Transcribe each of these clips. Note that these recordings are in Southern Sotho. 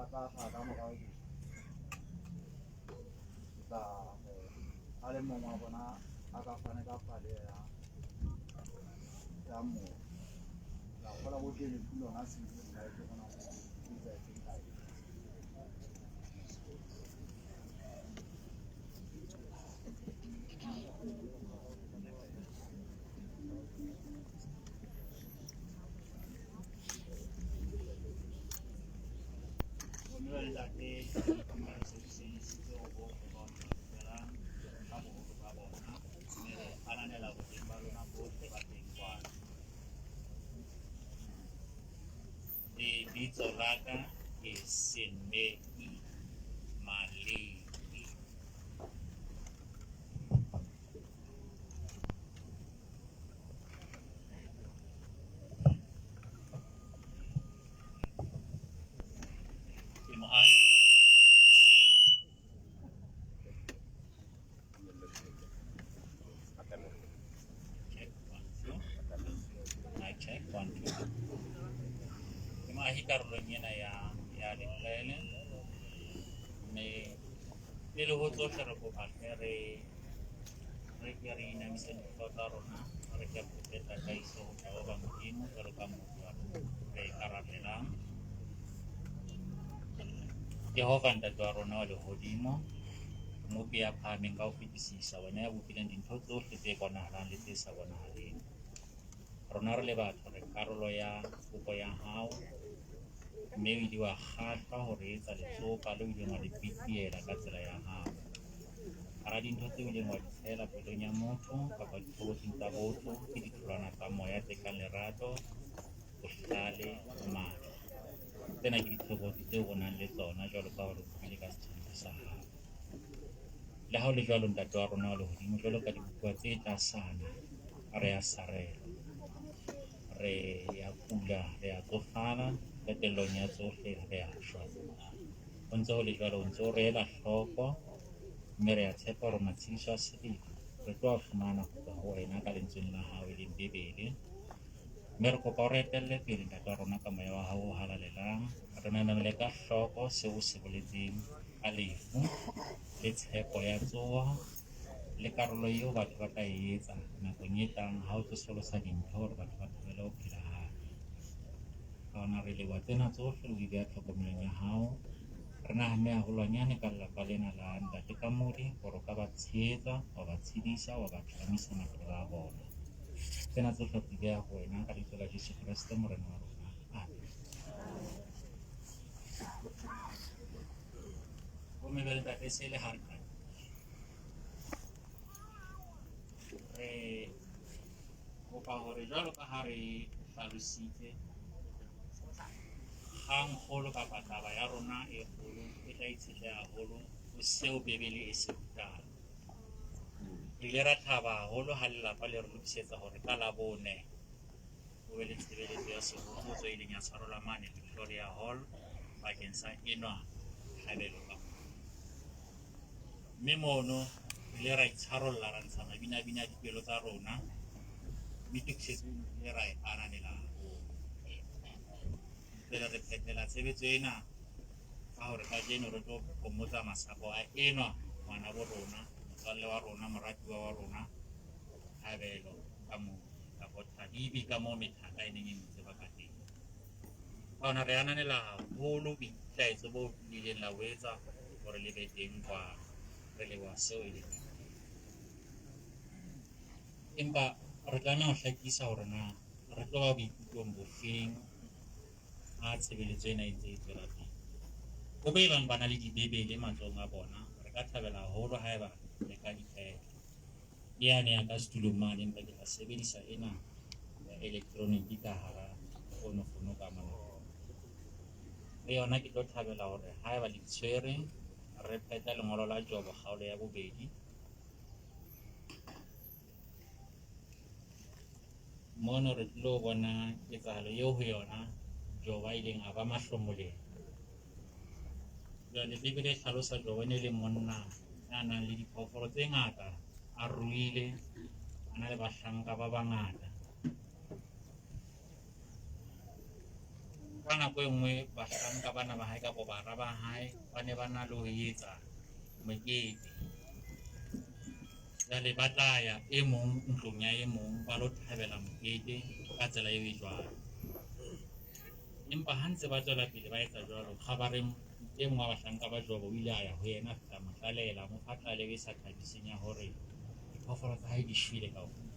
a tla hlaha ka morao ke ke tla a le mong wa bona a ka fane ka pale ya moo. Ke a kgolwa bohle lefu lona se ile ke bona ho etsahetseng kae. Gomme ba ntate re se ho bohle ba dumelang ka boholo ba bona, mme re ananela boteng ba lona bohle ba teng kwano. Lebitso la ka ke Semei Maleki. Ke moahi Check one two. Mic check one two. Ke moahi karolong ena ya Leqele, mme pele ho tsohle re kopa hle re ke re inamise dihlooho tsa rona, re ke re kope tataiso ho Jehova Modimo jwalo ka motho wa rona re ikarabelang. Jehova Ntate wa rona wa lehodimo, Mmopi ya phahameng ka ho fetisisa, wena ya bopileng dintho tsohle tse bonahalang le tse sa bonahaleng. Rona re le batho re karolo ya popo ya hao, mme o ile wa kgahlwa ho re etsa letsopa le o ileng wa le pitiela ka tsela ya hao. Hara dintho tseo o ileng wa di tshela pelong ya motho kapa ditshobotsi tsa botho ke ditholwana tsa moya tse kang lerato, bohlale, matla. Tsena ke ditshobotsi tseo o nang le tsona jwalo ka hore o bopile ka setshwantsho sa hao. Le ha ho le jwalo, Ntate wa rona wa lehodimo, jwalo ka dibopuwa tse tlasana, re a sarelwa, re ya kula, re ya tsofala, qetellong ya tsohle re a shwa. Ho ntse ho le jwalo, o ntse o re ela hloko, mme re a tshepa hore matshediso a sebele re tlo a fumana ho tswa ho wena ka lentsweng la hao e leng Bibele. Mme re kopa o re etelle pele, Ntate wa rona, ka moya wa hao o halalelang. Re mamele ka hloko seo o se boletseng ka lefu le tshepo ya tsoho le karolo eo batho ba tla e etsa nakong e tlang ha o tsosolosa dintho hore batho ba thabele ho phela hape. Ka hona re leboha tsena tsohle le ho di beha tlhokomelong ya hao. Re nahanne haholwanyane ka lelapa lena la Ntate Kamodi hore o ka ba tshehetsa, wa ba tshedisa, wa ba tlamisa maphelo a bona. Tsena tsohle re di beha ho wena ka lebitso la Jesu Kreste Morena wa rona. Amen. Bomme ba ntate se le hare re kopa hore jwalo ka ha re hlalositse kgang kgolo kapa taba ya rona e kgolo e tla itshetleha haholo ho seo Bibele e se rutang. Re ile ra thaba haholo ha lelapa le re lokisetsa hore ka Labone ho be le tshebeletso ya sehopotso e leng ya tshwarelwa mane Victoria Hall bakeng sa enwa Thabelo ka mme mono re ile ra itsharolla ra ntsha mabinabina a dipelo tsa rona, mme tokisetso eno re ile ra e ananela haholo. Pele re phethela tshebetso ena ka hore kajeno re tlo phomotsa masapo a enwa ngwana bo rona, motswalle wa rona, moratuwa wa rona Thabelo ka moo kapa Thabibi ka moo methaka e neng e mo tseba ka teng. Ka hona re ananela haholo boikitlaetso bo le ileng la bo etsa hore le be teng kwano. Re leboha seo e le Empa re tlameha ho hlakisa hore na re tlo ba boikutlong bofeng ha tshebeletso ena e ntse e tswela pele. Ho be bang ba na le dibebele matsohong a bona, re ka thabela haholo haeba le ka di phetha. Ke yane ya ka setulong mane, empa ke tla sebedisa ena ya electronic ka hara fonofono ka mona. Le yona ke tlo thabela hore haeba le di tshwere, re phetla lengolo la Jobo kgaolo ya bobedi. Mono re tlilo bona ketsahalo eo ho yona Jobo a ileng a ba mahlomoleng. Jwale Bibele e hlalosa Jobo e ne le monna ya nang le diphoofolo tse ngata, a ruile, a na le bahlanka ba bangata. Ka nako e nngwe bahlanka bana ba hae kapa bara ba hae ba ne ba na le ho etsa mokete. Jwale ba tla ya e mong ntlong ya e mong ba lo thabela mokete ka tsela eo e jwalo. Empa ha ntse ba tswela pele ba etsa jwalo, kgabareng e mong wa bahlanka ba Jobo o ile a ya ho yena a fihla a mo tlalehela, a mo fa tlaleho e sa thabiseng ya hore diphoofolo tsa hae di shwele kaofela.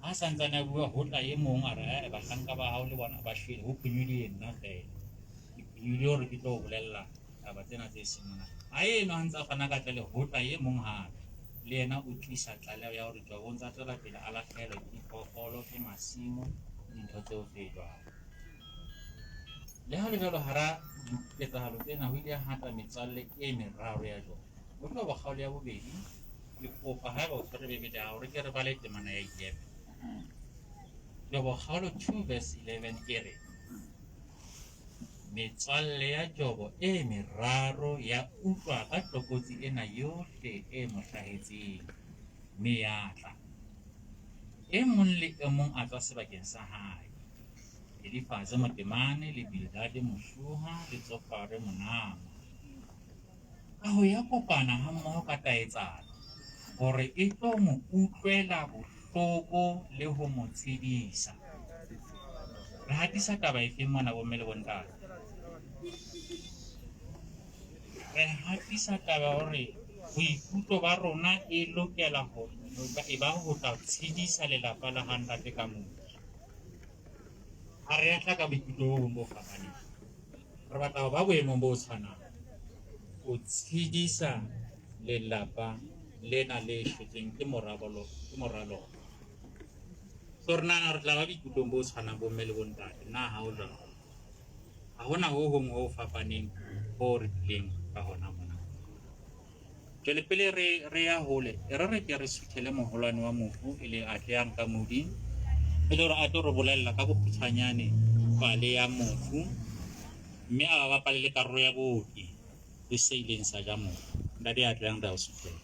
Ha a sa ntsane a bua, ho tla e mong a re, "Ae, bahlanka ba hao le bona ba shwele, ho phonyohile nna feela. Ke phonyohile hore ke tlo o bolella taba tsena tse seng monate." Ha eno a ntse a fana ka tlaleho, ho tla e mong hape, le yena o tlisa tlaleho ya hore Jobo o ntse a tswela pele a lahlehelwa ke diphoofolo, ke masimo, le dintho tseo tse jwalo. Le ha ho le jwalo, hara diketsahalo tsena ho ile ha tla metswalle e meraro ya Jobo. Ho tloha kgaolo ya bobedi, ke kopa haeba o tshwere Bibele ya hao re ke re bale temana ya 11. Jobo kgaolo 2 verse 11 e re, Metswalle ya Jobo e meraro ya utlwa ka tlokotsi ena yohle e mo hlahetseng, mme ya tla. E mong le e mong a tswa sebakeng sa hae, Elifaze Motemane, le Bildade Moshuha, le Tsofare Monama. Ka ho ya kopana hammoho ka taetsano, hore e tlo mo utlwela bohloko le ho mo tshedisa. Re hatisa taba efeng mona bomme le bontate? Re hatisa taba hore boikutlo ba rona e lokela ho e ba ho tla tshedisa lelapa la ha ntate ka moso. Ha re a tla ka boikutlo bo bong bo fapaneng. Re batla ho ba boemong bo tshwanang. Ho tshedisa lelapa lena le shwetsweng ke morabolo ke moralo. So re nahana re tla ba boikutlong bo tshwanang bomme le bontate. Na ha ho jwalo? Ha hona ho hong ho fapaneng ho re tlileng ka hona mona. Jwale pele re re ya hole, e re re ke re suthele moholwane wa mofu e le Atlehang Kamodi, e le hore a tlo re bolella ka bokgutshwanyane pale ya mofu, mme a ba bapale le karolo ya booki le se ileng sa ja mofu. Ntate Atlehang, re a o suthela.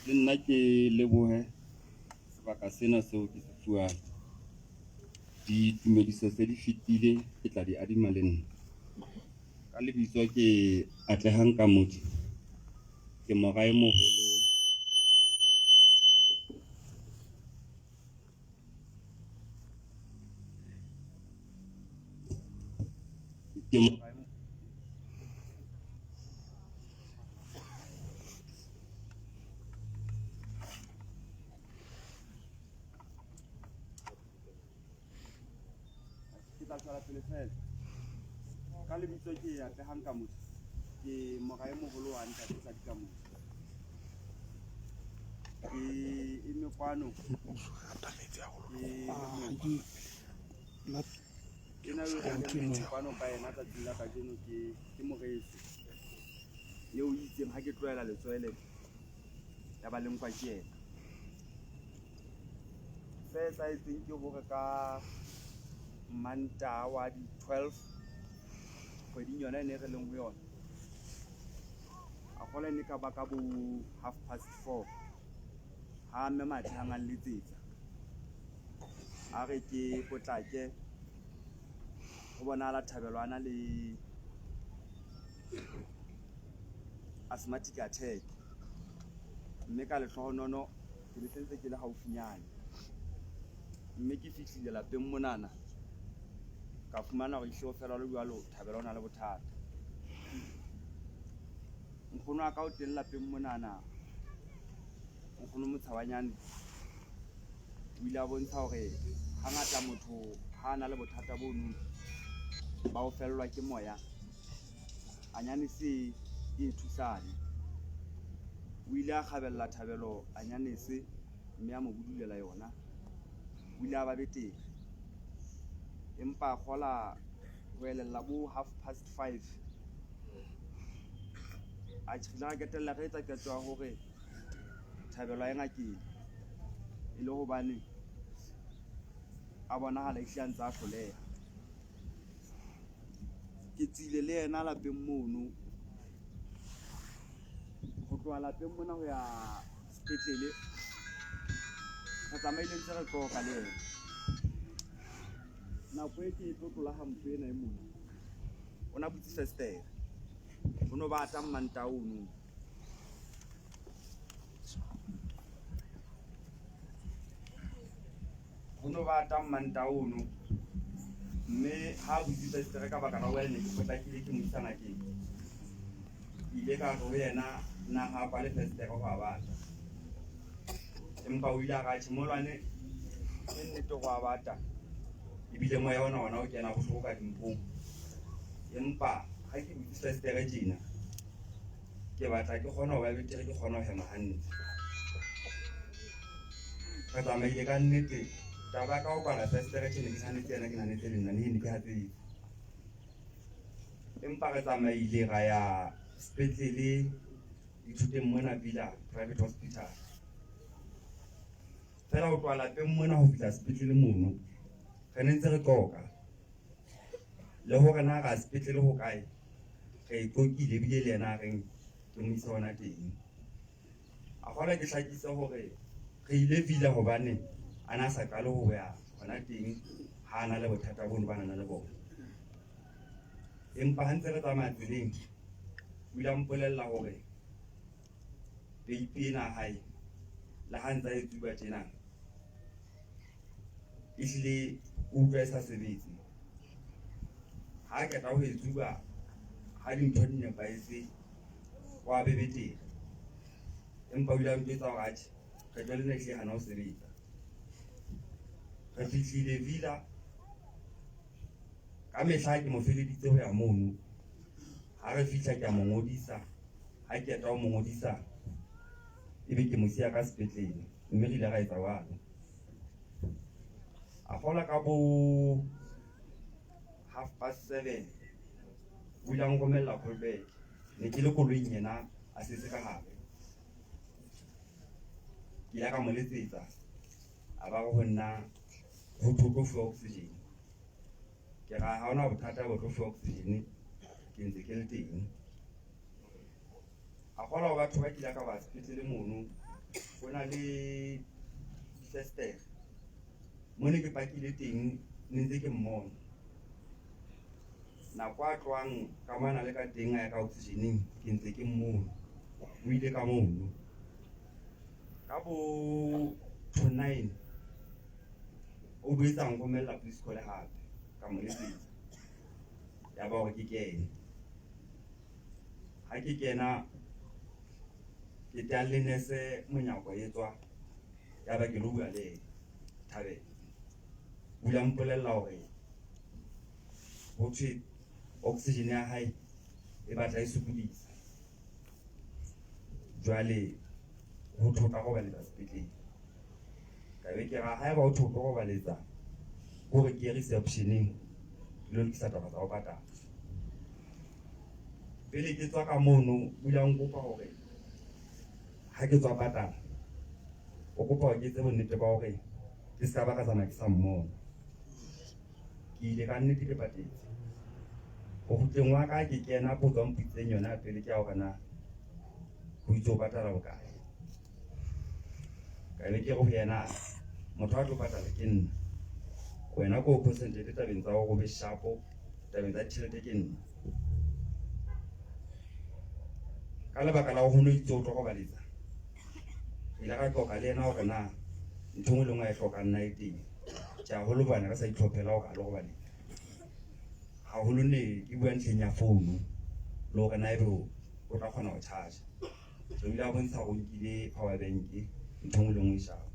Le nna ke lebohe sebaka sena seo ke se fuwang. Ditumediso se di fetile, ke tla di adima le nna. Ka lebitso ke Atlehang Kamodi, ke mora e moholo ke mora e Ke tla tswela pele fela. Ka lebitso ke Atlehang Kamodi, ke mora e moholo wa ntate Tladi Kamodi. Ke eme kwano ke ena eo re emeng kwano ka yena tsatsing la kajeno ke ke moreso eo itseng ha ke tlohela letswele ya ba le nkwa ke yena. Se etsahetseng ke hore ka Mantaha wa di 12 kgweding yona e ne re leng ho yona, a kgola e ne ka ba ka bo half past four ha mme Matlehang a nletsetsa a re ke potlake ho bonahala Thabelo a na le asthmatic attack, mme ka lehlohonono ke ne sentse ke le haufinyane, mme ke fihlile lapeng monana ka fumana hore ehlile ho fela le jwalo Thabelo o na le bothata. Nkgono wa ka o teng lapeng monana, nkgono Motshabanyane o ile a bontsha hore hangata motho ha a na le bothata bono ba ho fellwa ke moya, anyanese e thusane. O ile a kgabella Thabelo anyanese mme a mo budulela yona. O ile a ba betere, empa a kgola ho elella bo half past five. Atjhe, re ile ra qetella re etsa qeto ya hore Thabelo a ye ngakeng e le hobane a bonahala ehlile a ntse a hloleha. Ke tswile le yena lapeng mono ho tloha. tloha lapeng mona ho ya sepetlele re tsamaile ntse re qoqa le yena. Nako e ke e tlo tlola hampe ena e mona, o na butse festere, ho no bata Mmantaha ono. Ho no bata Mmantaha ono, mme ha a butse festere ka baka la hobane ne ke potlakile ke mo isa ngakeng. Ke ile ka re ho yena na ha a kwale festere ho a bata. Empa o ile a re atjhe molwane ke nnete ho a bata ebile moya ona ona o kena bohloko ka dinkong. Empa ha ke butse festere tjena ke batla ke kgona ho ba betere ke kgona ho hema hantle. Re tsamaile ka nnete taba ya ka ho kwala festere tjhe ne ke nahanetse yena ke nahanetse le nna ne ke hatsetse. Empa re tsamaile ra ya sepetlele Ithuteng mona Villa Private Hospital. Fela ho tloha lapeng mona ho fihla sepetlele mono re ne ntse re qoqa le hore na ra sepetlele ho kae re e qoqile ebile le yena a reng ke mo ise hona teng. A kgola ke hlakise hore re ile Villa hobane a na sa qale ho ya hona teng ha a na le bothata bono ba na le bona. Empa ha ntse re tsamaya tseleng o ile a mpolella hore peipi ena ya hae le ha ntse a e tsuba tjena ehlile o utlwa e sa sebetse. Ha a qeta ho e tsuba ha dintho di nepahetse wa be betere. Empa o ile a ntjwetsa hore atjhe kgetlo lena ehlile hana ho sebetsa. Re fihlile Villa ka mehla ke mo feleditse ho ya mono. Ha re fihla ke a mo ngodisa, ha ke qeta ho mo ngodisa ebe ke mo siya ka sepetlele mme re ile ra etsa jwalo. A kgolwa ka bo 7:30 o ile a nromella call back. Ne ke le koloing yena a setse ka hare. Ke ile ka mo letsetsa a ba re ho nna ho thwe o tlo fuwa oxygen. Ke ra ha hona bothata bo tlo fuwa oxygen ke ntse ke le teng. A kgolwa ho batho ba kile ka ba sepetlele mono ho na le difestere mo ne ke pakile teng ne ntse ke mmona. Nako a tlohang ka mona le ka teng a ya ka oxygen-eng ke ntse ke mmona. O ile ka mono ka bo to 9 o boetse a nromella police call hape ka mo letsetsa ya ba hore ke kene. Ha ke kena ke teang le nurse monyako e tswa ya ba ke lo bua le yena Thabelo. O ile a mpolella hore ho thwe oxygen ya hae e batla e sokodisa. Jwale ho thwe o tla robaletsa sepetlele. Ka be ke ra haeba ho thwe o tlo robaletsa ke hore ke ye reception-eng ke lo lokisa taba tsa ho patala. Pele ke tswa ka mono o ile a nkopa hore ha ke tswa patala o kopa hore ke etse bonnete ba hore ke ska ba ka tsamaya ke sa mmona. Ke ile ka nnete ke patetse. Ho kgutleng wa ka ke kena potso a mpotsitseng yona ya pele ke ya hore na ho itse o patala bokae. Ka be ke re ho yena motho a tlo patala ke nna. Wena ko concentrate tabeng tsa hore o be sharp tabeng tsa ditjhelete ke nna. Ka lebaka la hore ho no itse o tlo robaletsa re ile ra qoqa le yena hore na ntho e nngwe le nngwe a e hlokang na e teng. Tjhe haholo hobane re sa itlhophela hore a lo robaletsa. Haholo ne ke bua ntlheng ya founu le hore na ebe o tla kgona ho charge. O ile a bontsha hore o nkile power bank ntho e nngwe le nngwe e sharp.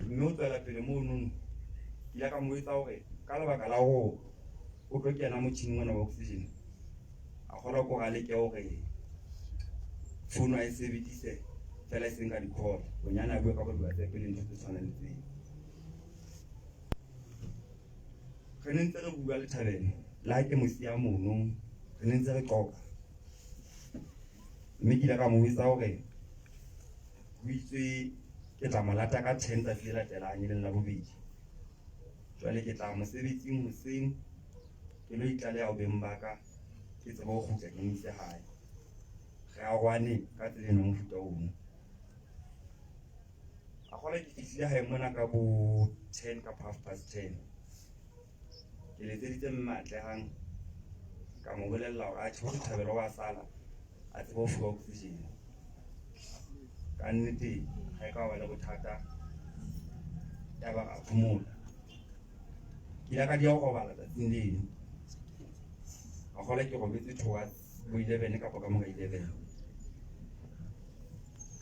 Mme o tswela pele mono ke ile ka mo jwetsa hore ka lebaka la hore o tlo kena motjhining ona wa oxygen a kgolwa ke hore a leke hore founu a e sebedise fela e seng ka di-call bonyane a bue ka bo di-WhatsApp le ntho tse tshwanang le tseo. Re ne ntse re bua le Thabelo le ha ke mo siya mono re ne ntse re qoqa mme ke ile ka mo jwetsa hore ho itswe ke tla mo lata ka 10 tsatsi le latelang e leng Labobedi. Jwale ke tla mosebetsing hoseng ke lo itlaleha ho beng ba ka. Ke tsebe ho kgutla ke mo ise hae. Re arohane ka tsela eno mofuta ono. A kgola ke fihlile hae mona ka bo 10 kapa 10:30. Ke letseditse mme Atlehang ka mo bolella hore atjhe ho Thabelo wa sala a tsebe ho fuwa oxygen. Ka nnete ha e ka ba le bothata ya ba ra phomola. Ke ile ka dia ho robala tsatsing leno. Ka kgola ke robetse towards bo 11 kapa ka mora 11.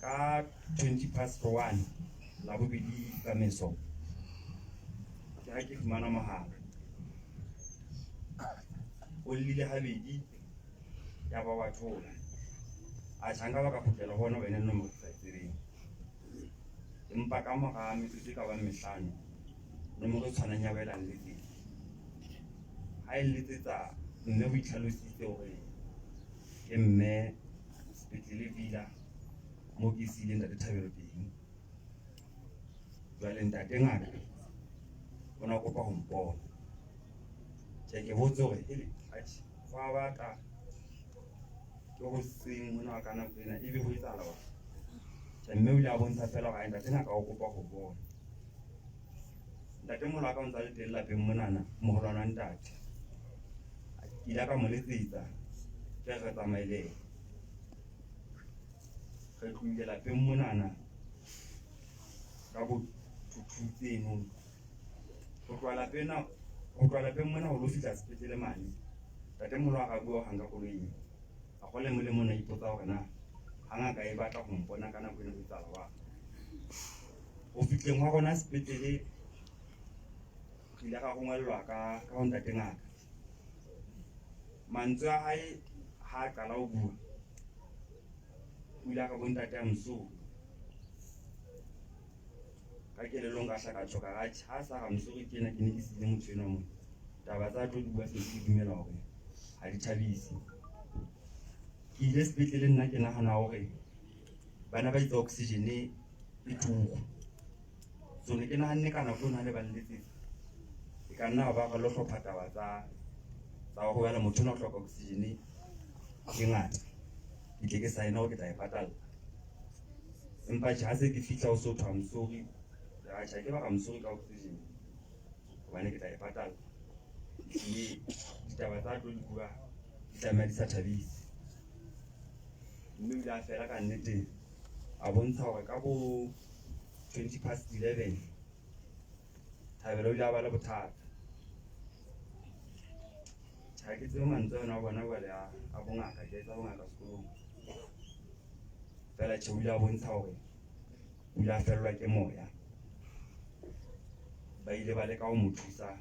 Ka 1:20 Labobedi ka meso ke ha ke fumana mohala. O llile habedi ya ba wa thola. Atjha nka ba ka kgutlela ho ona hobane e le nomoro ke sa e tsebeng. Empa ka mora metsotso e ka bang mehlano nomoro e tshwanang ya boela nletsetsa. Ha e nletsetsa mme o itlhalositse hore ke mme sepetlele Villa moo ke siileng ntate Thabelo teng. Jwale ntate ngaka o na kopa ho mpona. Tjhe ke botse hore hele atjhe ho a batla ke hoseng hona ka nako ena ebe ho etsahala hore tjhe mme o ile a bontsha feela hore ntate ngaka o kopa ho bona. Ntate moholo wa ka o ntsa le teng lapeng monana moholwane wa ntate. Ke ile ka mo letsetsa ke re tsamaye le yena. Re tlohile lapeng monana ka bo 2 tseno. Ho tloha lapeng ho tloha lapeng mona ho lo fihla sepetlele mane. Ntate moholo ha ra bua hohang ka koloing. A kgole mole mona ipotsa hore na ha ngaka e batla ho mpona ka nako ena ho etsahala jwang. Ho fihleng hwa rona sepetlele re ile ra rongwellwa ka ho ntate ngaka. Mantswe a hae ha a qala ho bua o ile a re bo ntate I'm sorry. Ka kelellong ka hla ka tjho ka re atjhe ha sa re I'm sorry tjena ke ne ke siile motho enwa mona. Taba tsa tlo di bua se ke dumela hore ha di thabise. Ke ile sepetlele nna ke nahana hore bana ba itse oxygen e turu. So ne ke nahanne ka nako eno ha ne ba nletsetsa e ka nna ba re lo hlopha taba tsa hore jwale motho ona o hloka oxygen e ngata. Ke tle ke sign hore ke tla e patalla. Empa tjhe ha se ke fihla ho so thwe I'm sorry. Atjhe ha ke ba re I'm sorry ka oxygen hobane ke tla e patalla. Ehlile ditaba tsa tlo di bua di tlameha di sa thabise. Mme o ile a fela ka nnete a bontsha hore ka bo 11:20 Thabelo o ile a ba le bothata. Tjhe ha ke tsebe mantswe ana a bona jwale a bongaka ke etsa bongaka sekolong. Feela tjhe o ile a bontsha hore o ile a fellwa ke moya. Ba ile ba leka ho mo thusa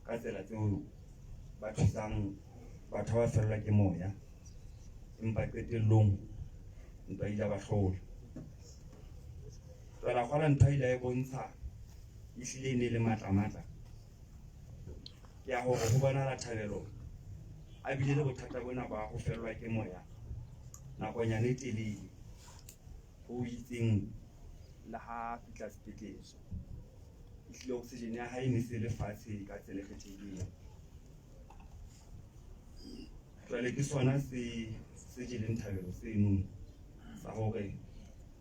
ka tsela tseo ba thusang batho ba fellwa ke moya. Empa qetellong ntwa ile ba hlola. Jwale a kgola ntho a ile a e bontsha ehlile e ne le matla matla. Ke ya hore ho bonahala Thabelo a bile le bothata bona ba ho fellwa ke moya nakonyana e telele ho itseng le ha fihla sepetlele. Ehlile oxygen ya hae e ne se le fatshe ka tsela e kgethehileng. Jwale ke sona se se jeleng Thabelo seno sa hore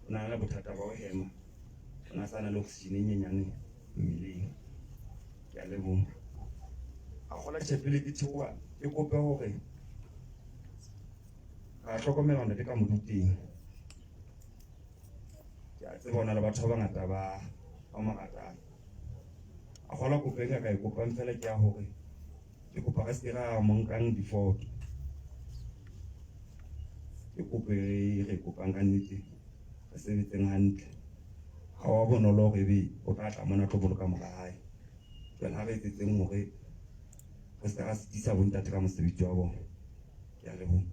o na le bothata ba ho hema, o na sa na le oxygen e nyenyane mmeleng. Ke a leboha. A kgola tjhe pele ke theoha ke kope hore ra hlokomela hore ntate ka moduteng. Ke a tseba hona le batho ba bangata ba mo ratang. A kgola kopo e nka ka e kopang feela ke ya hore ke kopa re se ke ra mo nkang difoto. Ke kopo e re kopang ka nnete re sebetseng hantle. Ha wa bonolo hore ebe o tla tla mona tlo boloka mora hae. Jwale ha re etsetseng hore re se ka ra sitisa bontate ka mosebetsi wa bona. Ke a leboha.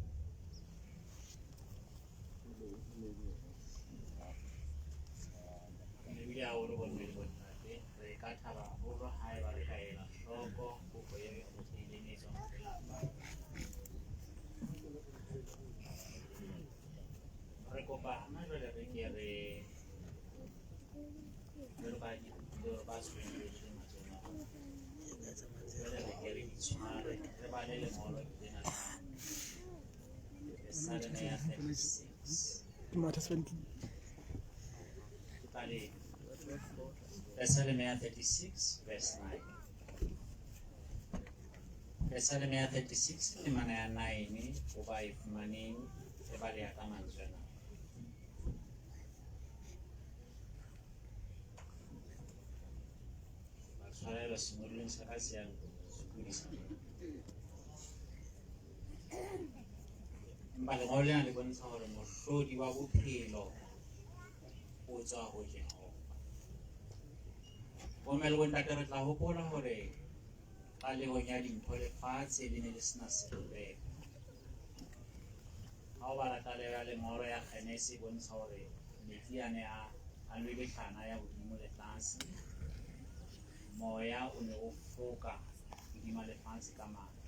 Ebile haholo bomme le bontate re ka thaba haholo haeba re ka ela hloko kopo eo e kgethehileng e tswang ho lelapa. Re kopa hona jwale re ke re jwalo ka jwalo ba tshwereng matsohong a rona. Jwale re ke re itshware re bale lengolo lena la 36. Ke matha 17. Ke tla Pesaleme ya 36 verse 9. Pesaleme ya 36 temana ya 9 ho ba e fumaneng e baleha ka mantswe ana. Tshwarelo sengolweng sa ka se ya sokodisa. Empa lengolo lena le bontsha hore mohlodi wa bophelo o tswa ho Jehova. Bomme le bontate re tla hopola hore qalehong ya dintho lefatshe le ne le sena sebopeho. Ha o bala tlaleho ya lengolo ya Genese e bontsha hore metsi a ne a a lwebehlana ya hodimo le tlase. Moya o ne o foka hodima lefatshe ka matla.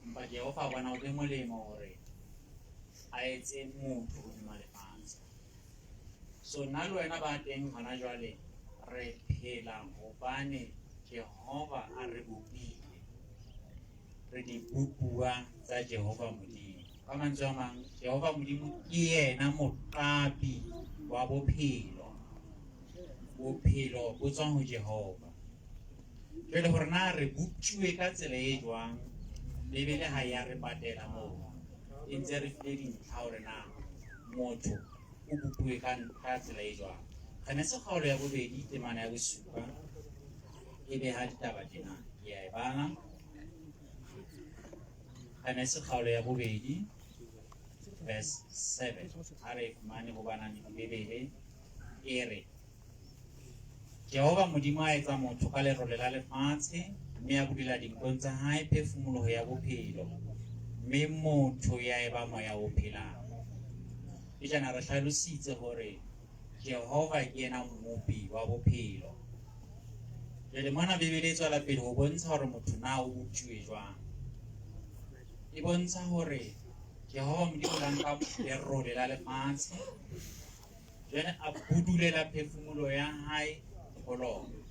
Empa Jehova a bona ho le molemo hore a etse motho hodima lefatshe. So nna le wena ba teng hona jwale re phela hobane Jehova a re bopile. Re dibopuwa tsa Jehova Modimo. Ka mantswe a mang, Jehova Modimo ke yena moqapi wa bophelo. Bophelo bo tswa ho Jehova. Jwale hore na re boptjuwe ka tsela e jwang, Bibele ha ya re patela moo. E ntse re file dintlha hore na motho o bopuwe ka ka tsela e jwang. Genese kgaolo ya bobedi temana ya bosupa e beha ditaba tjena. Ke a e bala. Genese kgaolo ya bobedi verse 7. Ha re e fumane ho ba nang le Bibele e re Jehova Modimo a etsa motho ka lerole la lefatshe mme a bulela dinkong tsa hae phefumoloho ya bophelo mme motho ya eba moya o phelang. Pejana re hlalositse hore Jehova ke yena mmopi wa bophelo. Jwale mona Bibele e tswela pele ho bontsha hore motho na o boptjuwe jwang. E bontsha hore Jehova Modimo la nka lerole la lefatshe jwale a budulela phefumolo ya hae ho lona.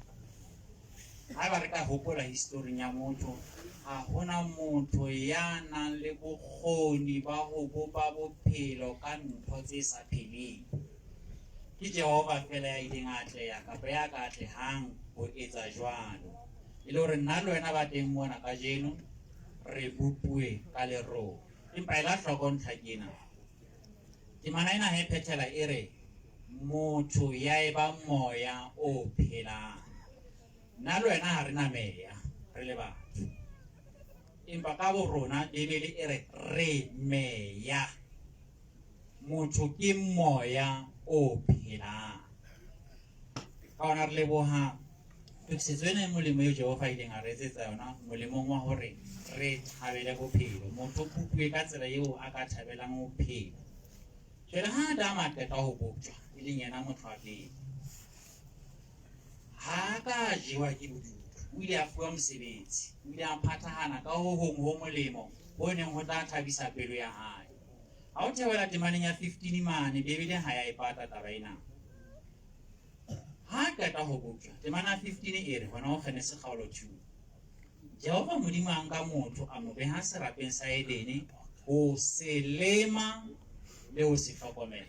Haeba re ka hopola historing ya motho, ha hona motho ya nang le bokgoni ba ho bopa bophelo ka ntho tse sa pheleng. Ke Jehova feela ya ileng a atleha kapa ya ka atlehang ho etsa jwalo. E le hore nna le wena ba teng mona kajeno re bopuwe ka lerole. Empa ela hloko ntlha ke ena. Temana ena ha e phethela e re motho ya eba moya o phelang. Nna le wena ha re na meya re le batho. Empa ka bo rona Bibele e re re meya. Motho ke moya o phelang. Ka hona re leboha tokisetso ena e molemo eo Jehova a ileng a re etsetsa yona molemong wa hore re thabele bophelo. Motho o bopuwe ka tsela eo a ka thabelang ho phela. Jwale ha Adama a qeta ho boptjwa, e leng yena motho wa pele, ha a ka a jewa ke bodutu. O ile a fuwa mosebetsi. O ile a phathahana ka ho hong ho molemo ho neng ho tla thabisa pelo ya hae. Ha o theohela temaneng ya 15 mane, Bibele ha ya e pata taba ena. Ha a qeta ho boptjwa, temana ya 15 e re, hona ho Genese kgaolo 2, Jehova Modimo a nka motho a mo beha serapeng sa Edene ho se lema le ho se hlokomela.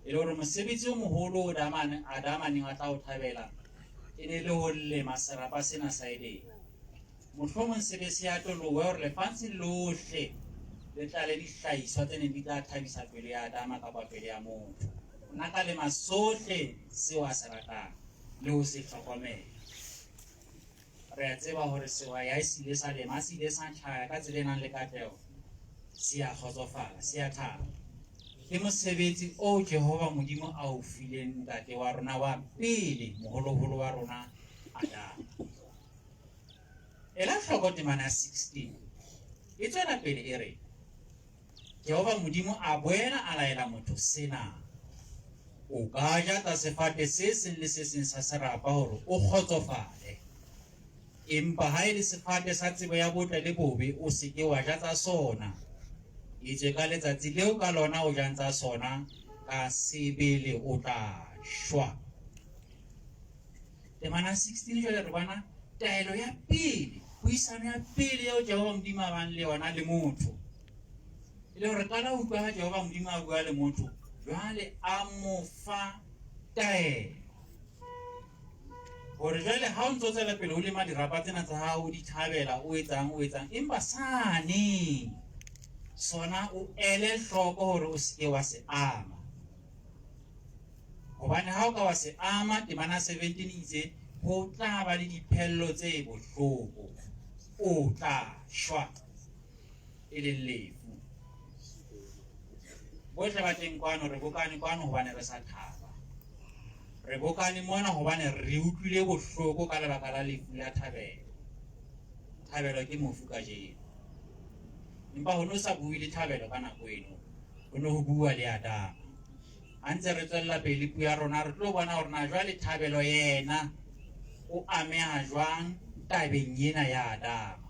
E le hore mosebetsi o moholo o Adama a neng a tla o thabela e ne le ho lema serapa sena sa Edene. Mohlomong se be se atolohe hore lefatshe lohle le tlale dihlahiswa tse neng di tla thabisa pelo ya Adama kapa pelo ya motho. O na ka lema sohle seo a se ratang le ho se hlokomela. Re a tseba hore sehwai ha se ile sa lema, se ile sa tjhaya ka tsela e nang le katleho, se a kgotsofala, se a thaba. Ke mosebetsi oo Jehova Modimo a o fileng ntate wa rona wa pele, moholoholo wa rona Adama. Ela hloko temana ya 16. E tswela pele e re, Jehova Modimo a boela a laela motho sena, O ka ja tsa sefate se seng le se seng sa serapa hore o kgotsofale. Empa ha e le sefate sa tsebo ya botle le bobe, o se ke wa ja tsa sona. Etswe ka letsatsi leo ka lona o jang tsa sona, ka sebele o tla shwa. Temana 16 jwale re bona taelo ya pele, puisano ya pele eo Jehova Modimo a bang le yona le motho. E le hore re qala ho utlwa ha Jehova Modimo a bua le motho, jwale a mo fa taelo. Hore jwale ha o ntso tswela pele o lema dirapa tsena tsa hao, o di thabela, o etsang, o etsang, empa sane sona o ele hloko hore o se ke wa se ama. Hobane ha o ka wa se ama, temana 17 e itse, ho tla ba le diphello tse bohloko. O tla shwa, e leng lefu. Bohle ba teng kwano re bokane kwano hobane re sa thaba. Re bokane mona hobane re utlwile bohloko ka lebaka la lefu la Thabelo. Thabelo ke mofu kajeno. Empa ho no sa bue le Thabelo ka nako eno. Ho ne ho bua le Adama. Ha ntse re tswella pele puo ya rona re tlo bona hore na jwale Thabelo yena o ameha jwang tabeng ena ya Adama.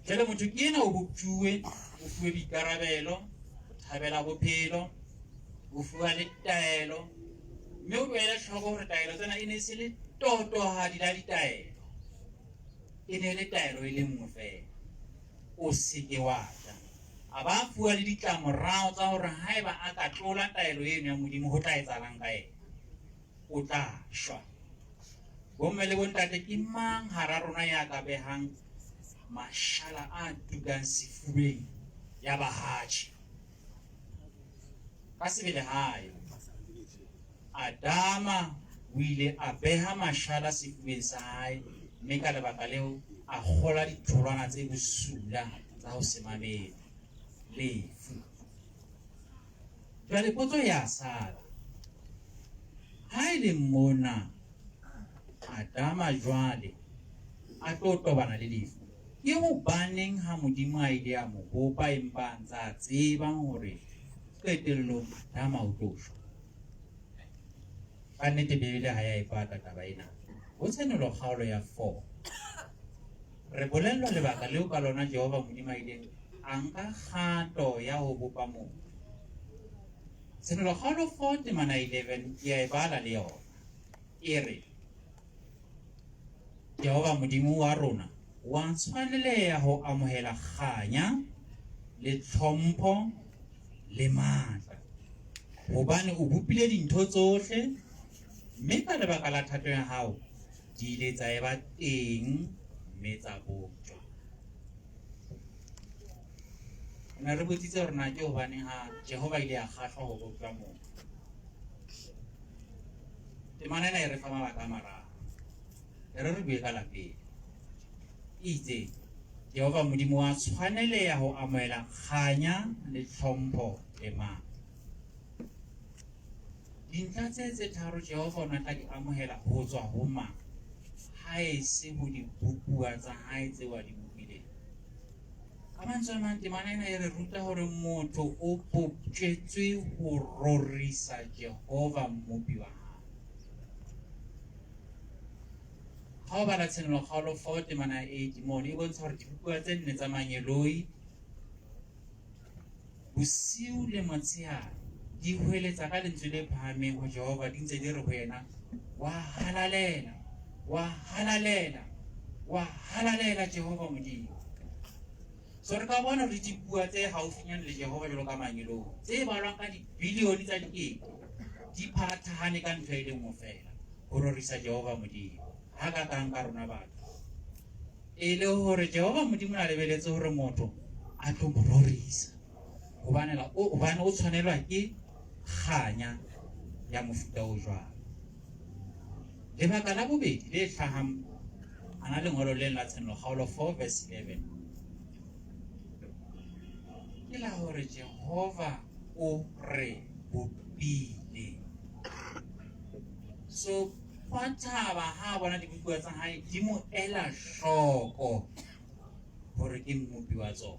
Jwale motho ke ena o boptjuwe, o fuwe boikarabelo, o thabela bophelo, o fuwa le taelo, mme o ele hloko hore taelo tsena e ne e se le totohadi la ditaelo. E ne e le taelo e le nngwe feela. O se ke wa ja. A ba fuwa le ditlamorao tsa hore haeba a ka tlola taelo eno ya Modimo ho tla etsahalang ka yena. O tla shwa. Bomme le bontate, ke mang hara rona ya ka behang mashala a tukang sefubeng ya bahatjhe? Ka sebele hayo. Adama o ile a beha mashala sefubeng sa hae mme ka lebaka leo a kgola ditholwana tse bosula tsa ho se mamele, lefu. Jwale potso ya sala, ha e le mona Adama jwale a tlo tobana le lefu, ke hobaneng ha Modimo a ile a mo bopa empa a ntse a tseba hore qetellong Adama o tlo shwa? Ka nnete Bibele ha ya e pata taba ena. Ho Tshenolo kgaolo ya 4 re bolellwa lebaka leo ka lona Jehova Modimo a ileng a nka kgato ya ho bopa motho. Tshenolo kgaolo 4 temana 11 ke ya e bala le yona. E re, Jehova Modimo wa rona wa tshwaneleha ho amohela kganya le tlhompho le matla, hobane o bopile dintho tsohle, mme ka lebaka la thato ya hao di ile tsa eba teng mme tsa boptjwa. Ne re botsitse hore na ke hobaneng ha Jehova ile a kgahlwa ho boptjwa motho. Temana ena e re fa mabaka a mararo. E re re bue ka la pele. E itse, Jehova Modimo wa tshwaneleha ho amohela kganya le tlhompho le matla. Dintlha tse tse tharo Jehova o ne a tla di amohela ho tswa ho mang haese ho dibopuwa tsa hae tseo a di bopileng? Ka mantswe a mang, temana ena e re ruta hore motho o boptjetswe ho rorisa Jehova Mmopi wa hae. Ha o bala Tshenolo kgaolo 4 temana ya 8 mono e bontsha hore dibopuwa tse nne tsa mangeloi bosiu le motshehare di hweletsa ka lentswe le phahameng ho Jehova di ntse di re ho yena, Wa halalela, wa halalela, wa halalela Jehova Modimo. So re ka bona hore dibuwa tse haufinyane le Jehova jwalo ka mangeloi tse balwang ka dibilione tsa dikete di phathahane ka ntho e le nngwe feela, ho rorisa Jehova Modimo. Ha ka kang ka rona batho. E le hore Jehova Modimo o lebeletse hore motho a tlo mo rorisa. Hobane hobane o tshwanelwa ke kganya ya mofuta o jwalo. Lebaka la bobedi le hlahang ana lengolo leng la Tshenolo kgaolo 4 verse 11 ke la hore Jehova o re bopile. So Hwa thaba ha a bona dibopuwa tsa hae di mo ela hloko hore ke mmopi wa tsona.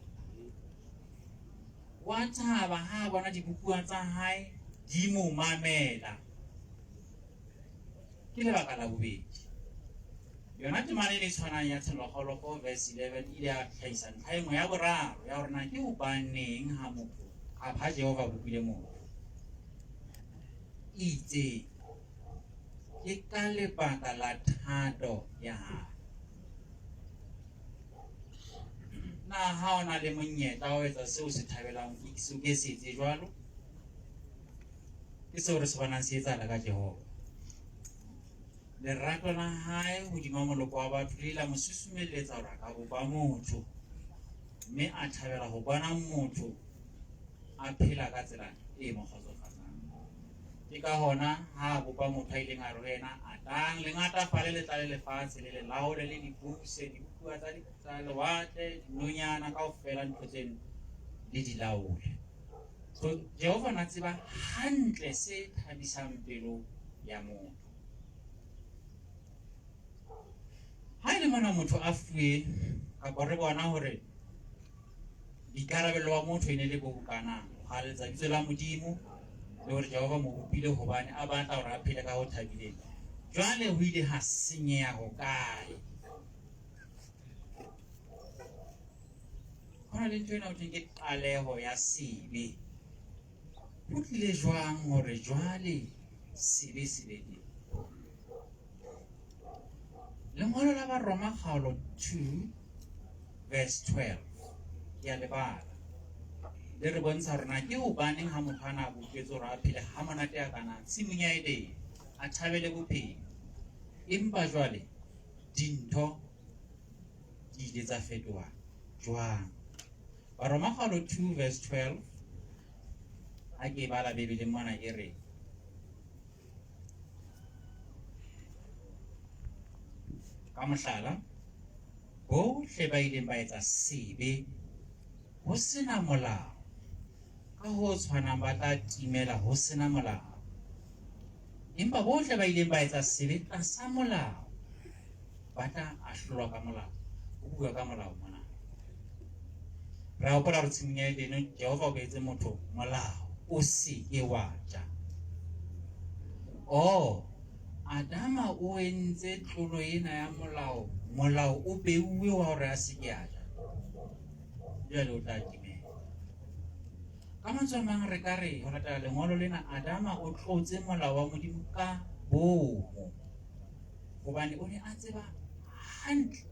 Wa thaba ha a bona dibopuwa tsa hae di mo mamela. Ke lebaka la bobedi. Yona temana e tshwanang ya Tshenolo kgaolo 4 verse 11 e ile ya hlahisa ntlha e nngwe ya boraro ya hore na ke hobaneng ha motho ha Jehova a bopile motho. E itse, Ke ka lebaka la thato ya hae. Na ha o na le monyetla wa ho etsa seo o se thabelang, o ke se etse jwalo? Ke seo re se bonang se etsahala ka Jehova. Lerato la hae hodima moloko wa batho le ile la mo susumelletsa hore a ka bopa motho mme a thabela ho bona motho a phela ka tsela e mo kgotsofatsang. Ke ka hona ha a bopa motho a ileng a re ho yena, Atang, le ngatafale, le tlale lefatshe, le le laole, le le buse, dibopuwa tsa lewatle, dinonyana, kaofela ntho tseno le di laole. So Jehova na tseba hantle se thabisang pelo ya motho. Ha e le mona motho a fuwe kapa re bona hore boikarabelo ba motho e ne le bo bokana ho halaletsa lebitso la Modimo le hore Jehova mo bopile hobane a batla hore a phele ka ho thabileng. Jwale ho ile ha senyeha hokae? Ho na le ntho ena ho thweng ke qaleho ya sebe. Ho tlile jwang hore jwale sebe se be teng? Lengolo la Baroma kgaolo 2 verse 12 ke a le bala. Le re bontsha hore na ke hobaneng ha motho a na bopetswe hore a phele ha monate a kana tshimong ya Edene, a thabele bophelo. Empa jwale dintho di ile tsa fetoha jwang? Baroma kgaolo 2 verse 12 ha ke e bala Bibeleng mona e re ka mohlala bohle ba ileng ba etsa sebe ho sena molao ka ho tshwanang ba tla timela ho sena molao empa bohle ba ileng ba etsa sebe tlasa molao ba tla ahlolwa ka molao. O bua ka molao mona. Re hopola hore tshimong ya Edene Jehova o beetse motho molao, o se ke wa ja. Oh, Adama o entse tlolo ena ya molao, molao o beuwe wa hore a se ke a ja. Jwale o tla timela. Ka mantswe a mang re ka re ho latela lengolo lena Adama o tlotse molao wa Modimo ka bomo. Hobane o ne a tseba hantle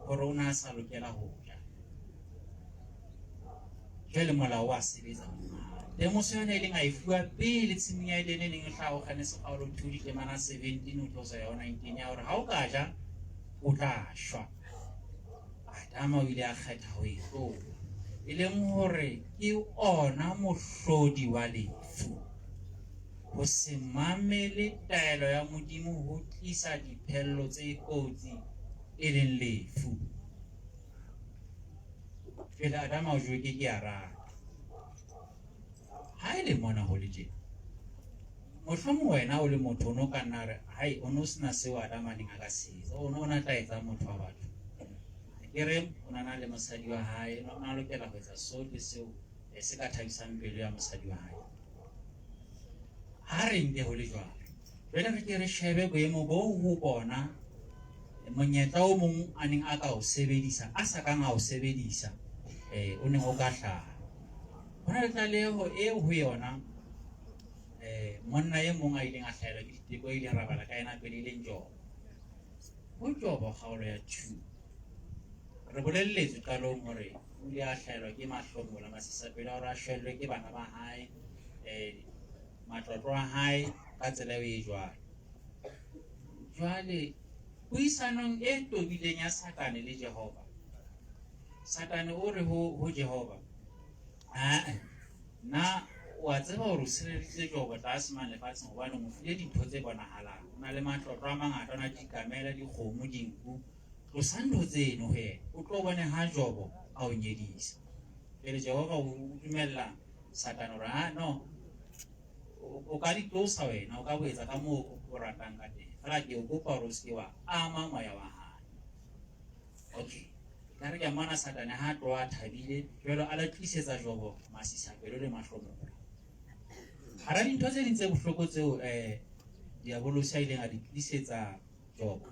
hore o ne a sa lokela ho ja. Jwale molao wa sebetsa Temoso yona e leng a e fuwa pele tshimong ya Edene e neng e hlaha ho Genese kgaolo 2 ditemana 17 ho tlosa ya ho 19 ya hore ha o ka ja o tla shwa. Adama o ile a kgetha ho e tlola, e leng hore ke ona mohlodi wa lefu. Ho se mamele taelo ya Modimo ho tlisa diphello tse kotsi e leng lefu. Jwale Adama o jowe ke ke a rata. Ha e le mona ho le tjena, mohlomong wena o le motho o ne o ka nna re, hai, o ne o sena seo Adama a neng a ka se etsa, o ne o na tla etsa motho wa batho. Ke re o na na le mosadi wa hae, o na lokela ho etsa sohle seo se ka thabisang pelo ya mosadi wa hae. Ha re nke ho le jwalo, jwale re ke re shebe boemo boo ho bona monyetla o mong a neng a ka o sebedisa a sa kang a o sebedisa o neng o ka hlaha. Ho na le tlaleho eo ho yona monna e mong a ileng a hlahelwa ke diteko, a ileng ra bala ka yena pele, e leng Jobo. Ho Jobo kgaolo ya 2 re bolelletswe qalong hore o ile a hlahelwa ke mahlomola, masisapelo a hore a shwellwe ke bana ba hae, matlotlo a hae ka tsela eo e jwalo. Jwale puisanong e tobileng ya Satane le Jehova, Satane o re ho Jehova, "Aa, na o a tseba hore o sireleditse Jobo tlase mane lefatsheng hobane o mo file dintho tse bonahalang. O na le matlotlo a mangata, o na le dikamela, dikgomo, dinku. Tlosa ntho tseno ho yena, o tlo bone ha Jobo a o nyedisa." Pele Jehova o dumella Satane hore ha no o ka di tlosa wena, o ka bo etsa ka moo o ratang ka teng. Fela ke o kopa hore o se ke wa ama moya wa hae. Okay. Ka re ke a mmona Satane ha a tloha a thabile, jwalo a la tlisetsa Jobo masisapelo le mahlomola. Hara dintho tse ding tse bohloko tseo Diabolosi a ileng a di tlisetsa Jobo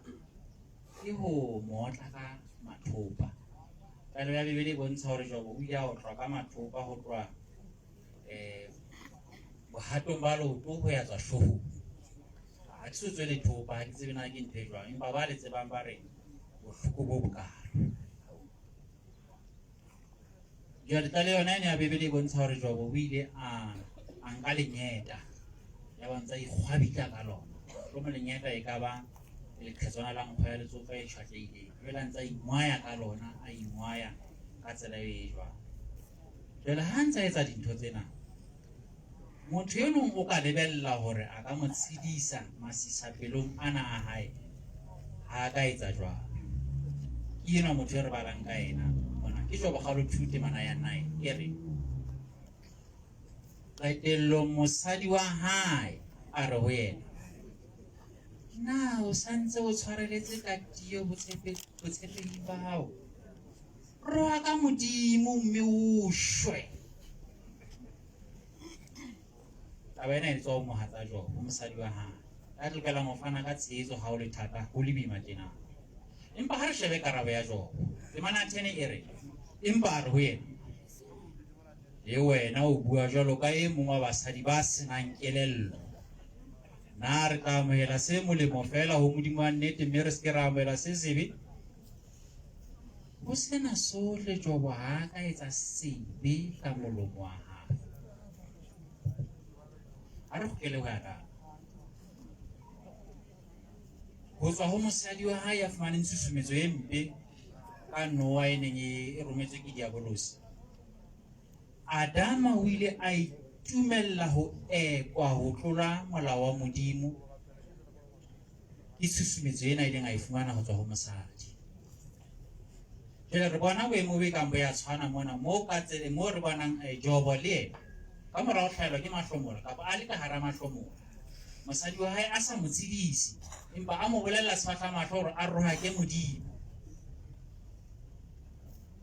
ke ho mo otla ka mathopa. Tlaleho ya Bibele e bontsha hore Jobo o ile a otlwa ka mathopa ho tloha bohatong ba leoto ho ya tswa hloohong. Ha ke so tswe lethopa, ha ke tsebe na ke ntho e jwang, empa ba le tsebang ba re bohloko bo bokalo. Jwale tlaleho yona ena ya Bibele e bontsha hore Jobo o ile a a nka lenyeta ya ba ntse a ikgwabitla ka lona. Mohlomong lenyeta e ka ba leqhetswana la nkgo ya letsopa e tjhwatlehileng. Jwale a ntse a ingwaya ka lona, a ingwaya ka tsela e jwalo. Jwale ha a ntse a etsa dintho tsena, motho e mong o ka lebella hore a ka mo tshedisa masisapelong ana a hae ha a ka etsa jwalo. Ke enwa motho e re balang ka ena mona. Ke Jobo kgaolo 2 temana ya 9 e re, Qetellong mosadi wa hae a re ho yena, Na o sa ntse o tshwareletse ka tiyo botshepehing ba hao? Roha ka Modimo mme o shwe. Taba ena e tswa ho mohatsa Jobo, ho mosadi wa hae, ya lokelang ho fana ka tshehetso ha ho le thata, ho le boima tjena. Empa ha re shebe karabo ya Jobo. Temana ya 10 e re, Empa a re ho yena, Le wena o bua jwalo ka e mong wa basadi ba se nang kelello. Na re tla amohela se molemo feela ho Modimo wa nnete mme re se ke ra amohela se sebe? Ho sena sohle Jobo ha a ka etsa sebe ka molomo wa hae. Ha re kgutlele ho Adama. Ho tswa ho mosadi wa hae ya fumaneng tshusumetso e mpe ka noa e neng e rometswe ke Diabolosi. Adama o ile a itumella ho ekwa ho tlola molao wa Modimo ke tshusumetso ena e ileng a e fumana ho tswa ho mosadi. Jwale re bona boemo bo e kang bo ya tshwana mona moo ka tsele moo re bonang eh, Jobo le yena ka mora ho hlahelwa ke mahlomola kapa a le ka hara mahlomola, mosadi wa hae a sa mo tshedise empa a mo bolella sefahlamahlo hore a rohake Modimo.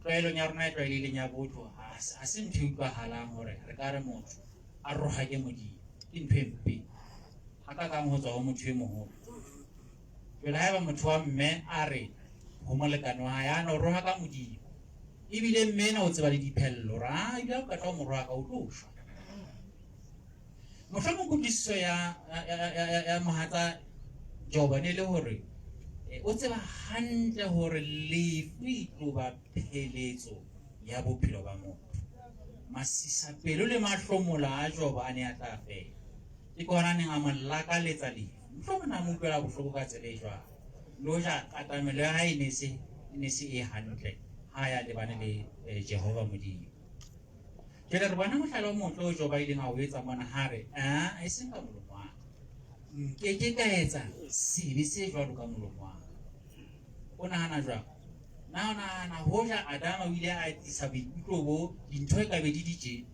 Tlwaelong ya rona e tlwaelehileng ya botho ha se ntho e utlwahalang hore re ka re motho a rohake Modimo, ke ntho e mpe hakakang ho tswa ho motho e moholo. Jwale haeba motho wa mme a re ho molekane wa hae a no rohaka Modimo, ebile mme ena o tseba le diphello hore a ebile ha o qeta ho mo rohaka o tlo shwa. Mohlomong kutlwisiso ya, ya, ya, ya, ya mohatsa Jobo ne le hore eh, o tseba hantle hore lefu e tlo ba pheletso ya bophelo ba motho. Masisapelo le mahlomola a Jobo a ne a tla fela. Ke ka hona a neng a mo lakaletsa lefu. Mohlomong a mo utlwela bohloko ka tsela e jwalo. Le hoja katamelo ya hae e ne se e ne se e hantle ha ya lebane le eh, Jehova Modimo. Jwale re bona mohlala o motle o Joba ileng a o etsa mona ha re, a e seng ka molomo wa ka. Nke ke ka etsa sebe se jwalo ka molomo wa ka. O nahana jwang? Na o nahana hoja Adama o ile a etsisa boikutlo bo dintho e ka be di di tje?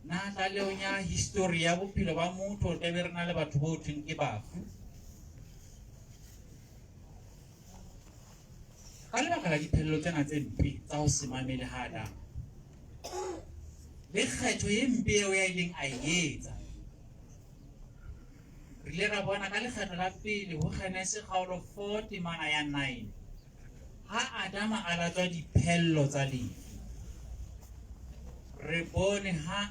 Na tlalehong ya histori ya bophelo ba motho re be re na le batho bo thweng ke bafu? Ka lebaka la diphello tsena tse mpe tsa ho se mamele ha Adama le kgetho e mpe eo ya ileng a e etsa, re ile ra bona ka lekgetlo la pele ho Genese kgaolo 4 temana ya 9 Ha Adama a latswa diphello tsa lefu, re bone ha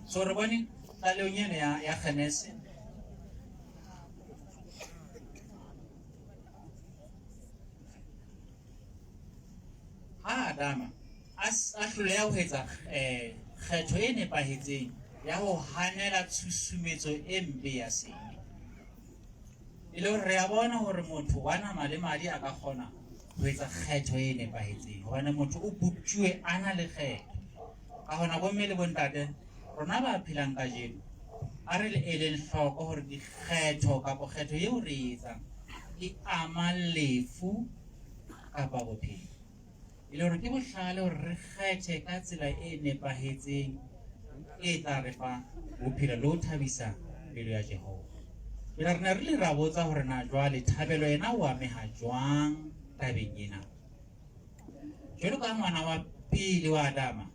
so re bone tlalehong eno ya, ya Genese Ha Adama a a hloleha ho etsa eh, kgetho e nepahetseng ya ho hanela tshusumetso e mpe ya sebe. E le hore re a bona hore motho wa nama le madi a ka kgona ho etsa kgetho e nepahetseng hobane motho o boptjuwe a na le kgetho. Ka hona bomme le bontate rona ba phelang kajeno a re le eleng hloko hore dikgetho kapa kgetho eo re e etsang e ama lefu kapa bophelo. E le hore ke bohlale hore re kgethe ka tsela e nepahetseng e tla re fa bophelo le ho thabisa pelo ya Jehova. Jwale re ne re le ra botsa hore na jwale Thabelo yena o ameha jwang tabeng ena. Jwalo ka ngwana wa pele wa Adama,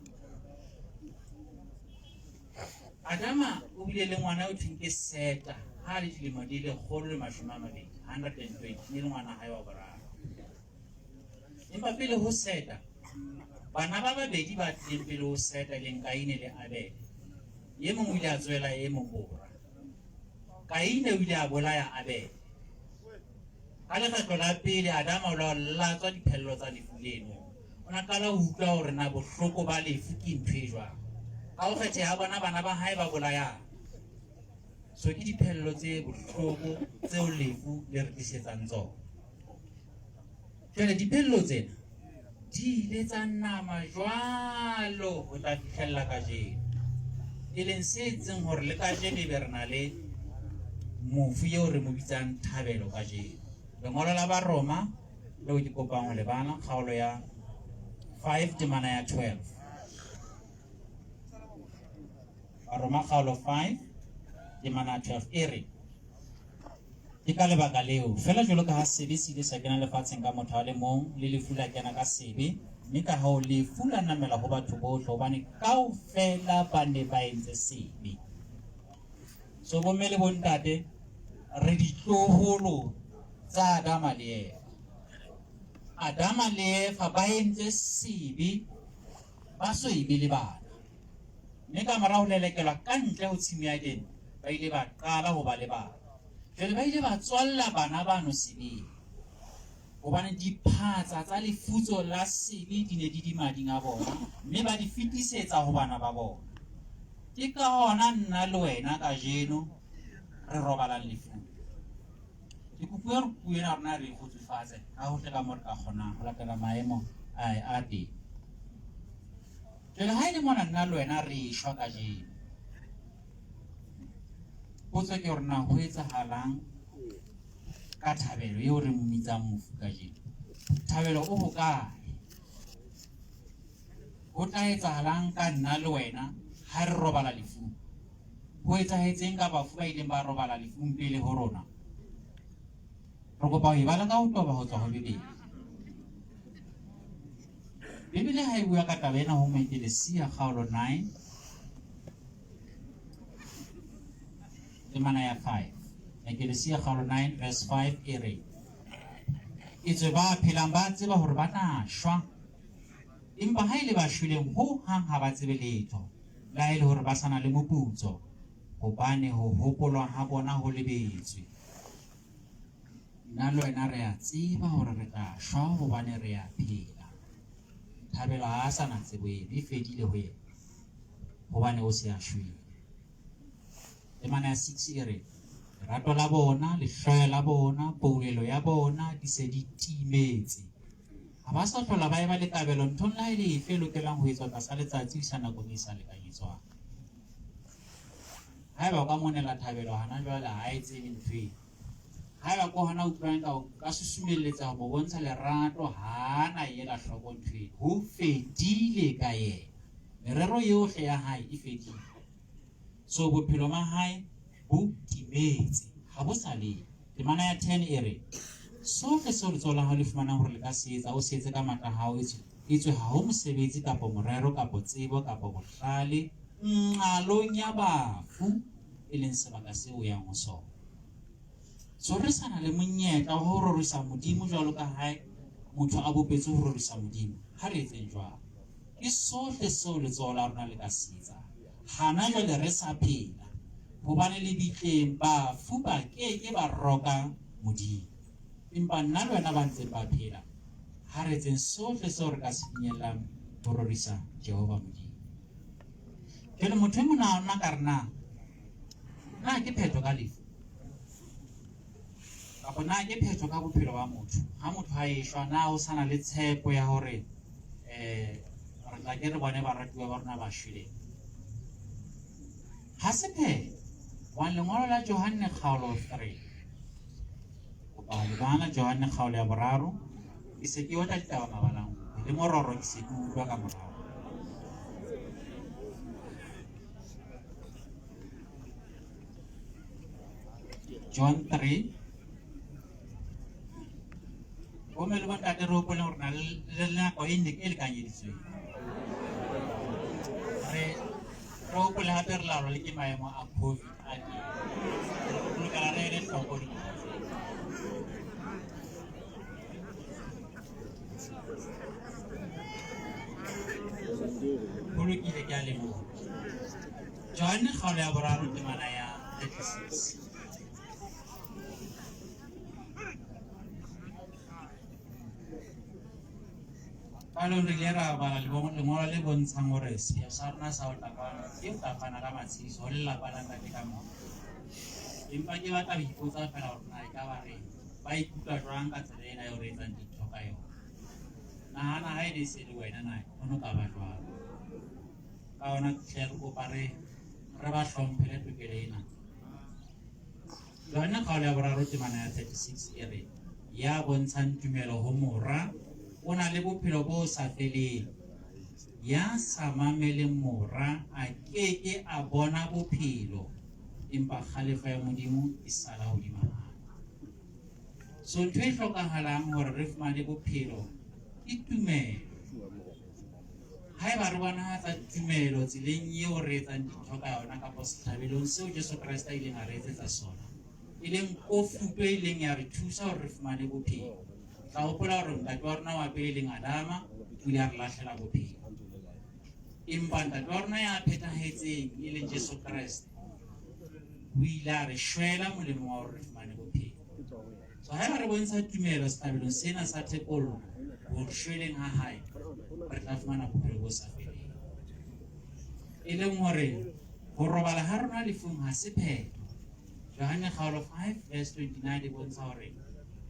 Adama o bile le ngwana o thweng ke Seta ha a le dilemo di 120, 120, ne le ngwana hae wa boraro. Empa pele ho Seta, Bana ba babedi ba tlileng pele ho Seta, e leng Kaine le Abele, e mong o ile a tsohela e mong bora. Kaine o ile a bolaya Abele. Ka lekgetlo la pele Adama o la latswa diphello tsa lefu leno. O na qala ho utlwa hore na bohloko ba lefu ke ntho e jwang. Ka ho kgetheha a bona bana ba hae ba bolayana. So ke diphello tse bohloko tseo lefu le re tlisetsang tsona. Jwale diphello tsena di ile tsa nama jwalo ho tla fihlella kajeno, e leng se etseng hore le kajeno ebe re na le mofu eo re mo bitsang Thabelo kajeno. Lengolo la Baroma leo ke kopang ho le bala, kgaolo ya 5 temana ya 12. Baroma kgaolo 5 temana ya 12 e re, Ke ka lebaka leo, feela jwalo ka ha sebe se ile sa kena lefatsheng ka motho a le mong, le lefu la kena ka sebe, mme ka hoo lefu la namela ho batho bohle, hobane kaofela ba ne ba entse sebe. So bomme le bontate, re ditloholo tsa Adama le Eva. Adama le Eva ba entse sebe, ba so ebe le bana. Mme ka mora ho lelekelwa ka ntle ho tshimo ya Edene, ba ile ba qala ho ba le bana. Jwale ba ile ba tswalla bana bano sebeng, hobane diphatsa tsa lefutso la sebe di ne di di mading a bona, mme ba di fetisetsa ho bana ba bona. Ke ka hona nna le wena kajeno re robalang lefung. Ke kopuwe hore puo ena ya rona re e kgutsufatse ka hohle ka moo re ka kgonang ho latela maemo a teng. Jwale ha e le mona nna le wena re shwa kajeno, potso ke hore na ho etsahalang ka Thabelo eo re mmitsang mofu kajeno? Thabelo o hokae? Ho tla etsahalang ka nna le wena ha re robala lefung? Ho etsahetseng ka bafu ba ileng ba robala lefung pele ho rona? Re kopa ho e bala ka ho toba ho tswa ho Bibele. Bibele ha e bua ka taba ena ho Moekelesia kgaolo 9 temana ya 5. Moekelesia kgaolo 9 verse 5 e re, Etswe ba phelang ba tseba hore ba tla shwa, empa ha e le ba shweleng ho hang ha ba tsebe letho, le ha e le hore ba sa na le moputso, hobane ho hopolwa ha bona ho lebetswe. Nna le wena re a tseba hore re tla shwa hobane re a phela. Thabelo ha a sa na tsebo eno, e fedile ho yena hobane o se a shwele. Temana ya 6 e re, Lerato la bona, lehloyo la bona, poulelo ya bona di se di timetse. Ha ba sa hlola ba eba le kabelo nthong le ha e le efe e lokelang ho etswa tlasa letsatsi ho isa nakong e sa lekanyetswang. Haeba o ka monela Thabelo hana jwale ha e tsebe ntho eno. Haeba ke hona utlwang ka ka susumelletsa ho mo bontsha lerato ha na ela hloko ntho eno. Ho fedile ka yena. Merero yohle ya hae e fedile. So bophelo ba hae bo timetse, ha bo sa le. Temana ya 10 e re, Sohle seo letsoho la hao le fumanang hore le ka se etsa, o se etse ka matla a hao, etswe ha ho mosebetsi kapa morero kapa tsebo kapa bohlale nqalong ya bafu, e leng sebaka seo o yang ho sona. So re sa na le monyetla wa ho rorisa Modimo jwalo ka hae motho a bopetswe ho rorisa Modimo. Ha re etseng jwalo. Ke sohle seo letsoho la rona le ka se etsang. Hana jwale re sa phela, hobane lebitleng bafu ba ke ke ba roka Modimo. Empa nna le wena ba ntseng ba phela, ha re etseng sohle seo re ka se finyellang ho rorisa Jehova Modimo. Jwale motho e mong a ka re na, na ke phetho ka lefu? Kapa na ke phetho ka bophelo ba motho? Ha motho a eshwa, na ho sa na le tshepo ya hore re tla ke re bone baratuwa ba rona ba shweleng? Ha se phetho. Hobane lengolo la Johanne kgaolo 3, kopa ho le bala, Johanne kgaolo ya boraro, ke se ke otla ditaba mabalang, le mororo ke se ke utlwa ka morao. John 3. Bomme le bontate re hopole hore na le nako e ne e lekanyeditsweng. Re re hopole hape re laolwa le ke maemo a COVID a teng. Re lokela re ele hloko dintlha tseo. Ho lokile, ke a leboha. Johanne kgaolo ya boraro temana ya 36. Qalong re ile ra bala lengolo le bontshang hore sepheo sa rona sa ho tla kwano ke ho tla fana ka matshediso ho lelapa la ntate ka mong. Empa ke batla ho ipotsa feela hore na ekaba re ba ikutlwa jwang ka tsela ena eo re etsang dintho ka yona. Nahana ha e ne se le wena na ho no ka ba jwang. Ka hona hle re kopa re re ba hlomphele tokelo ena. Johanne kgaolo ya boraro temana ya 36 e re ya bontshang tumelo ho mora o na le bophelo bo sa feleng. Ya sa mameleng mora a keke a bona bophelo, empa kgalefo ya Modimo e sala hodima hae. So ntho e hlokahalang hore re fumane bophelo ke tumelo. Haeba re bonahatsa tumelo tseleng eo re etsang dintho ka yona kapa sehlabelong seo Jesu Kreste a ileng a re etsetsa sona, e leng kofuto e ileng ya re thusa hore re fumane bophelo. Tla hopola hore ntate wa rona wa pele e leng Adama o ile a re lahlela bophelo. Empa ntate wa rona ya phethahetseng e leng Jesu Kreste o ile a re shwela molemong wa hore re fumane bophelo. So haeba re bontsha tumelo sehlabelong sena sa thekollo ho re shweleng ha hae, re tla fumana bophelo bo sa feleng. E leng hore ho robala ha rona lefung ha se phetho. Johanne kgaolo 5 verse 29 e bontsha hore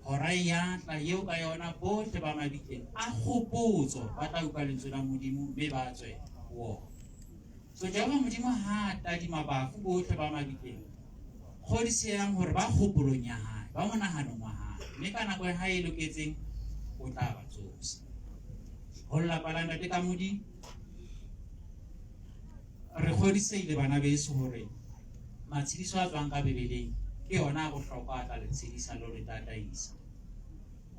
hora ya tla eo ka yona bohle ba mabitleng a kgopotso ba tla utlwa lentswe la Modimo mme ba tswe ho ona. So Jehova Modimo ha a tadima bafu bohle ba mabitleng, kgodisehang hore ba kgopolong ya hae, ba monahanong wa hae, mme ka nako ya hae e loketseng o tla ba tsosa. Ho lelapa la ntate Kamodi, re kgodisehile bana beso hore matshediso a tswang ka Bibeleng ke yona a bohlokwa a tla le tshedisa le ho le tataisa.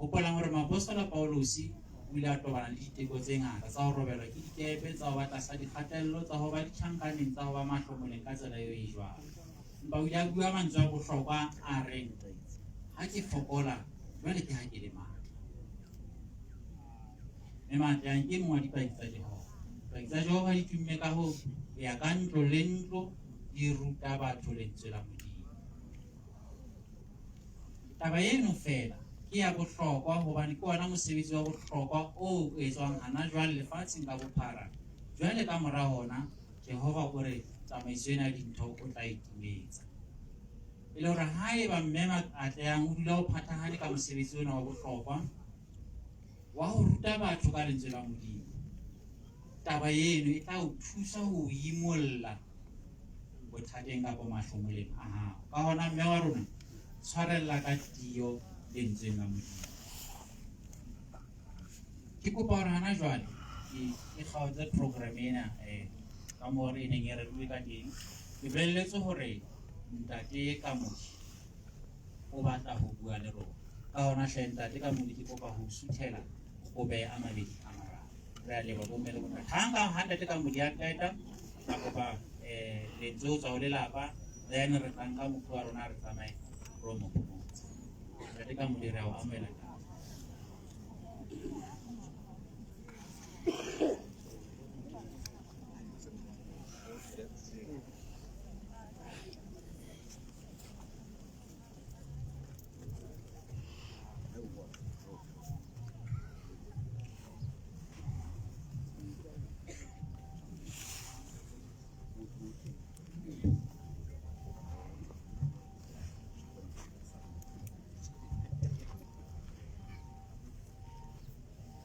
Hopolang hore moapostola Paulosi o ile a tobana le diteko tse ngata tsa ho robelwa ke dikepe, tsa ho ba tlasa dikgatello, tsa ho ba ditjhankaneng, tsa ho ba mahlomoleng ka tsela eo e jwalo. Empa o ile a bua mantswe a bohlokwa a reng, ha ke fokola, jwale ke ha ke le matla. Mme Matlehang ke e mong wa Dipaki tsa Jehova. Dipaki tsa Jehova di tumme ka ho ya ka ntlo le ntlo di ruta batho lentswe la Modimo. Taba eno feela ke ya bohlokwa hobane ke ona mosebetsi wa bohlokwa o etswang hana jwale lefatsheng ka bophara. Jwale ka mora hona, Jehova o re tsamaiso ena ya dintho o tla e timetsa. E le hore haeba mme Atlehang o dula o phathahane ka mosebetsi ona wa bohlokwa wa ho ruta batho ka lentswe la Modimo, taba eno e tla o thusa ho imolla bothateng kapa mahlomoleng a hao. Ka hona mme wa rona, tshwarella ka tiyo lentsweng la Modimo. Ke kopa hore hana jwale ke kgaotse program ena ka moo re neng e rerilwe ka teng. Ke bolelletswe hore ntate Kamoki o batla ho bua le rona. Ka hona hle ntate Kamoki, ke kopa ho suthela o behe a mabedi a mararo. Re a leboha bomme le bontate. Hang ka ha ntate Kamoki a qeta, ka kopa lentswe ho tswa ho lelapa, then re tla nka mofu wa rona re tsamaye ro mo phomotsa. Ntate Kamoki, re a o amohela ntate.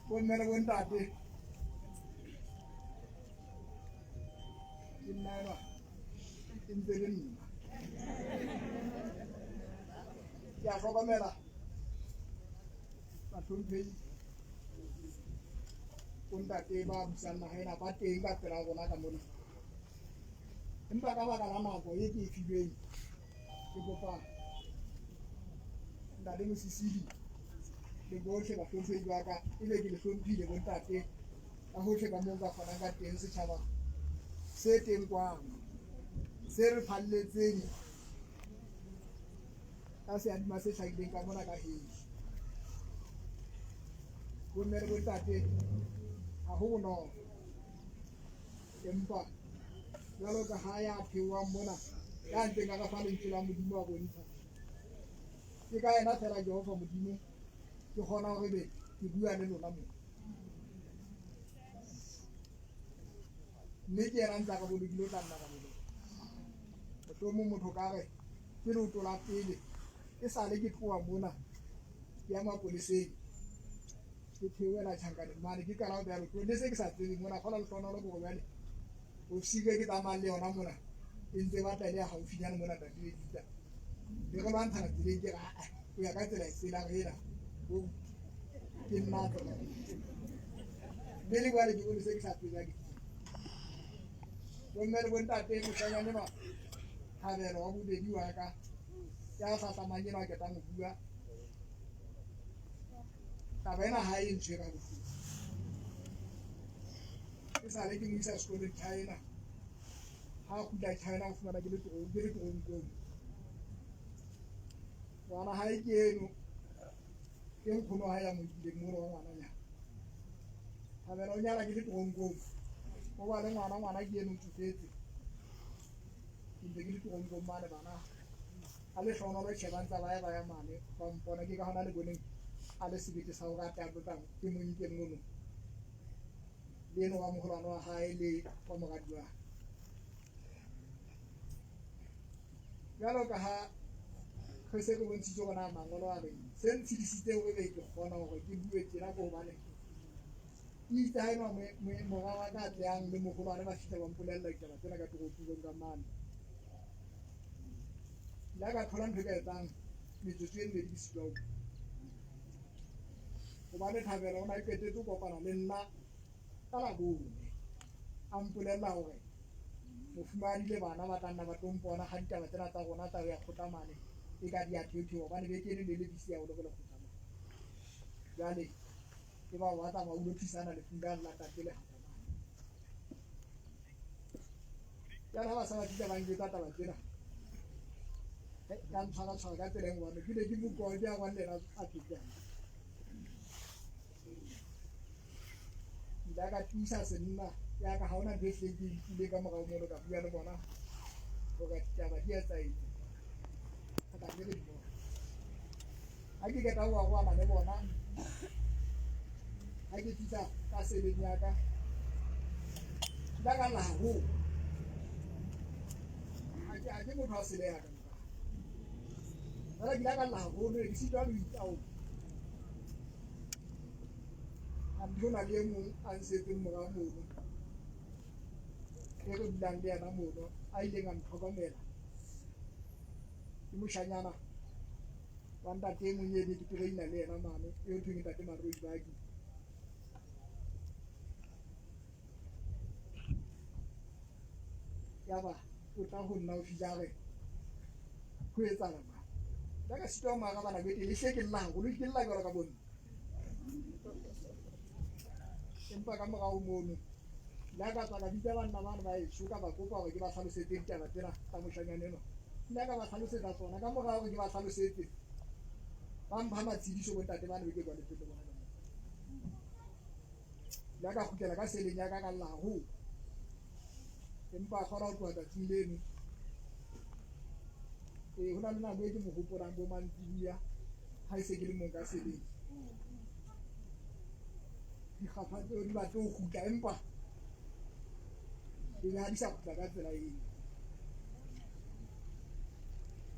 Bomme le bontate, ke nna enwa, ke ntse le nna ke a hlokomela bahlomphehi bontate ba busang naha ena ba teng ka pela rona ka mona, empa ka baka la nako e ke e filweng, ke kopa ntate Mosisili le bohle bahlomphehi ba ka, ebe ke le hlomphile bontate ka hohle ka moo ka kgonang ka teng. Setjhaba se teng kwano se re phalletseng ka seadima se hlahileng ka mona ka heso, bomme le bontate, ha ho bonolo. Empa jwalo ka ha ya theohang mona, ya ntseng a re fa lentswe la Modimo a bontsha. Ke ka yena feela Jehova Modimo ke kgona hore be ke bua le lona mona. Mme ke yena ntse a re bolokile o tla nna ra boloka. Mohlomong motho ka re ke leoto la pele e sale ke tloha mona ke ya mapoleseng ke theohela tjhankaneng mane ke qala ho beha leoto le se ke sa tsebeng mona kgola lehlohonolo ke hore jwale ofisiri e ke tsamayang le yona mona e ntse e batla e le ya haufinyane mona ntate Edita. Ne re lwantshana tseleng ke re aa o ya ka tsela e sele a re ena ke nna a tsamaya. Mme le jwale ke bone se ke sa tsebang ke bomme le bontate moshanyane ba Thabelo wa bobedi wa ka ya hlahlamang enwa ke tla mo bua taba ena ha e ntshwere ha bohloko ke sale ke mo isa sekolong China ha kgutla China o fumana ke le toronkong ngwana hae ke eno ke nkgono hae ya mo nkileng mono wa ngwananyana Thabela o nyala ke le toronkong o ba le ngwana ngwana ke eno o tsofetse ke ntse ke le toronkong mane bana a lehlohonolo tjhe ba ntsa ba ya ba ya mane ba mpona ke ka hona le boneng a le sebete sa hore a tle a tlotla ke mo nke mono le eno wa moholwane wa hae le wa moradi wa jwalo ka ha re se re bontshitse hore na mangolo a reng se ntshedisitse hore be ke kgona hore ke bue tjena ke hobane itse ha enwa mora wa ka atlehang le moholwane ba fihla ba mpolella ditaba tsena ka toropong ka mane la ka thola ntho e ka etsang metsotso e mmedi ke sitwa ho hobane Thabela o ne a qetetse ho kopana le nna ka Labone a mpolella hore mofumahadi le bana ba tla nna ba tlo mpona ha ditaba tsena tsa rona tsa ho ya kgotla mane e ka di a theothewa hobane beke eno ne le bisi haholo re le kgotla mane. Jwale e ba wa tsamaya o lo thusana lefung ka la tate le hata mane. Jwale ha ba sa ba fihla ba njwetsa taba tsena ka ntshwara tshwara ka tsela e nngwe hobane ke ne ke mokoa ke ya le yena a tsetsana. Ile ka tiisa senna ya ka ha hona ntho e hlileng ke e utlwile ka morao mono ka bua le bona hore ditaba di etsahetse re tla nne re di bona. Ha ke qeta ho arohana le bona ha ke fihla ka seleng ya ka ke ile ka lla haholo. Ha ke motho a seleha ka moka. Jwale ke ile ka lla haholo ke sitwa le ho itaola. Anthe ho na le e mong a nsetseng morao mono e re dulang le yena mono a ileng a ntlhokomela. Ke moshanyana wa ntate e mong e ne ke traina le yena mane e ho thweng ntate Maroi Baki. Yaba o tla ho nna o fihla a re ho etsahala jwang. Nna ka sitwa ho mo araba nako e telele ehlile ke lla haholo ke lla jwalo ka bomme. Empa ka morao mono nna ka tswa ka bitsa banna bane ba heso ka ba kopa hore ke ba hlalosetse ditaba tsena tsa moshanyana enwa. Nna ka ba hlalosetsa tsona ka mora hore ke ba hlalosetse ba mpha matshediso bontate bane be ke kwaletseng le bona ka moo. Nna ka kgutlela ka seleng ya ka ka lla haholo. Empa a kgona ho tloha tsatsing leno. Ee, ho na le nako e ke mo hopolang bo mantsibuya ha e se ke le mong ka seleng. Dikgapha tseo di batle ho kgutla empa ebe ha di sa kgutla ka tsela eo.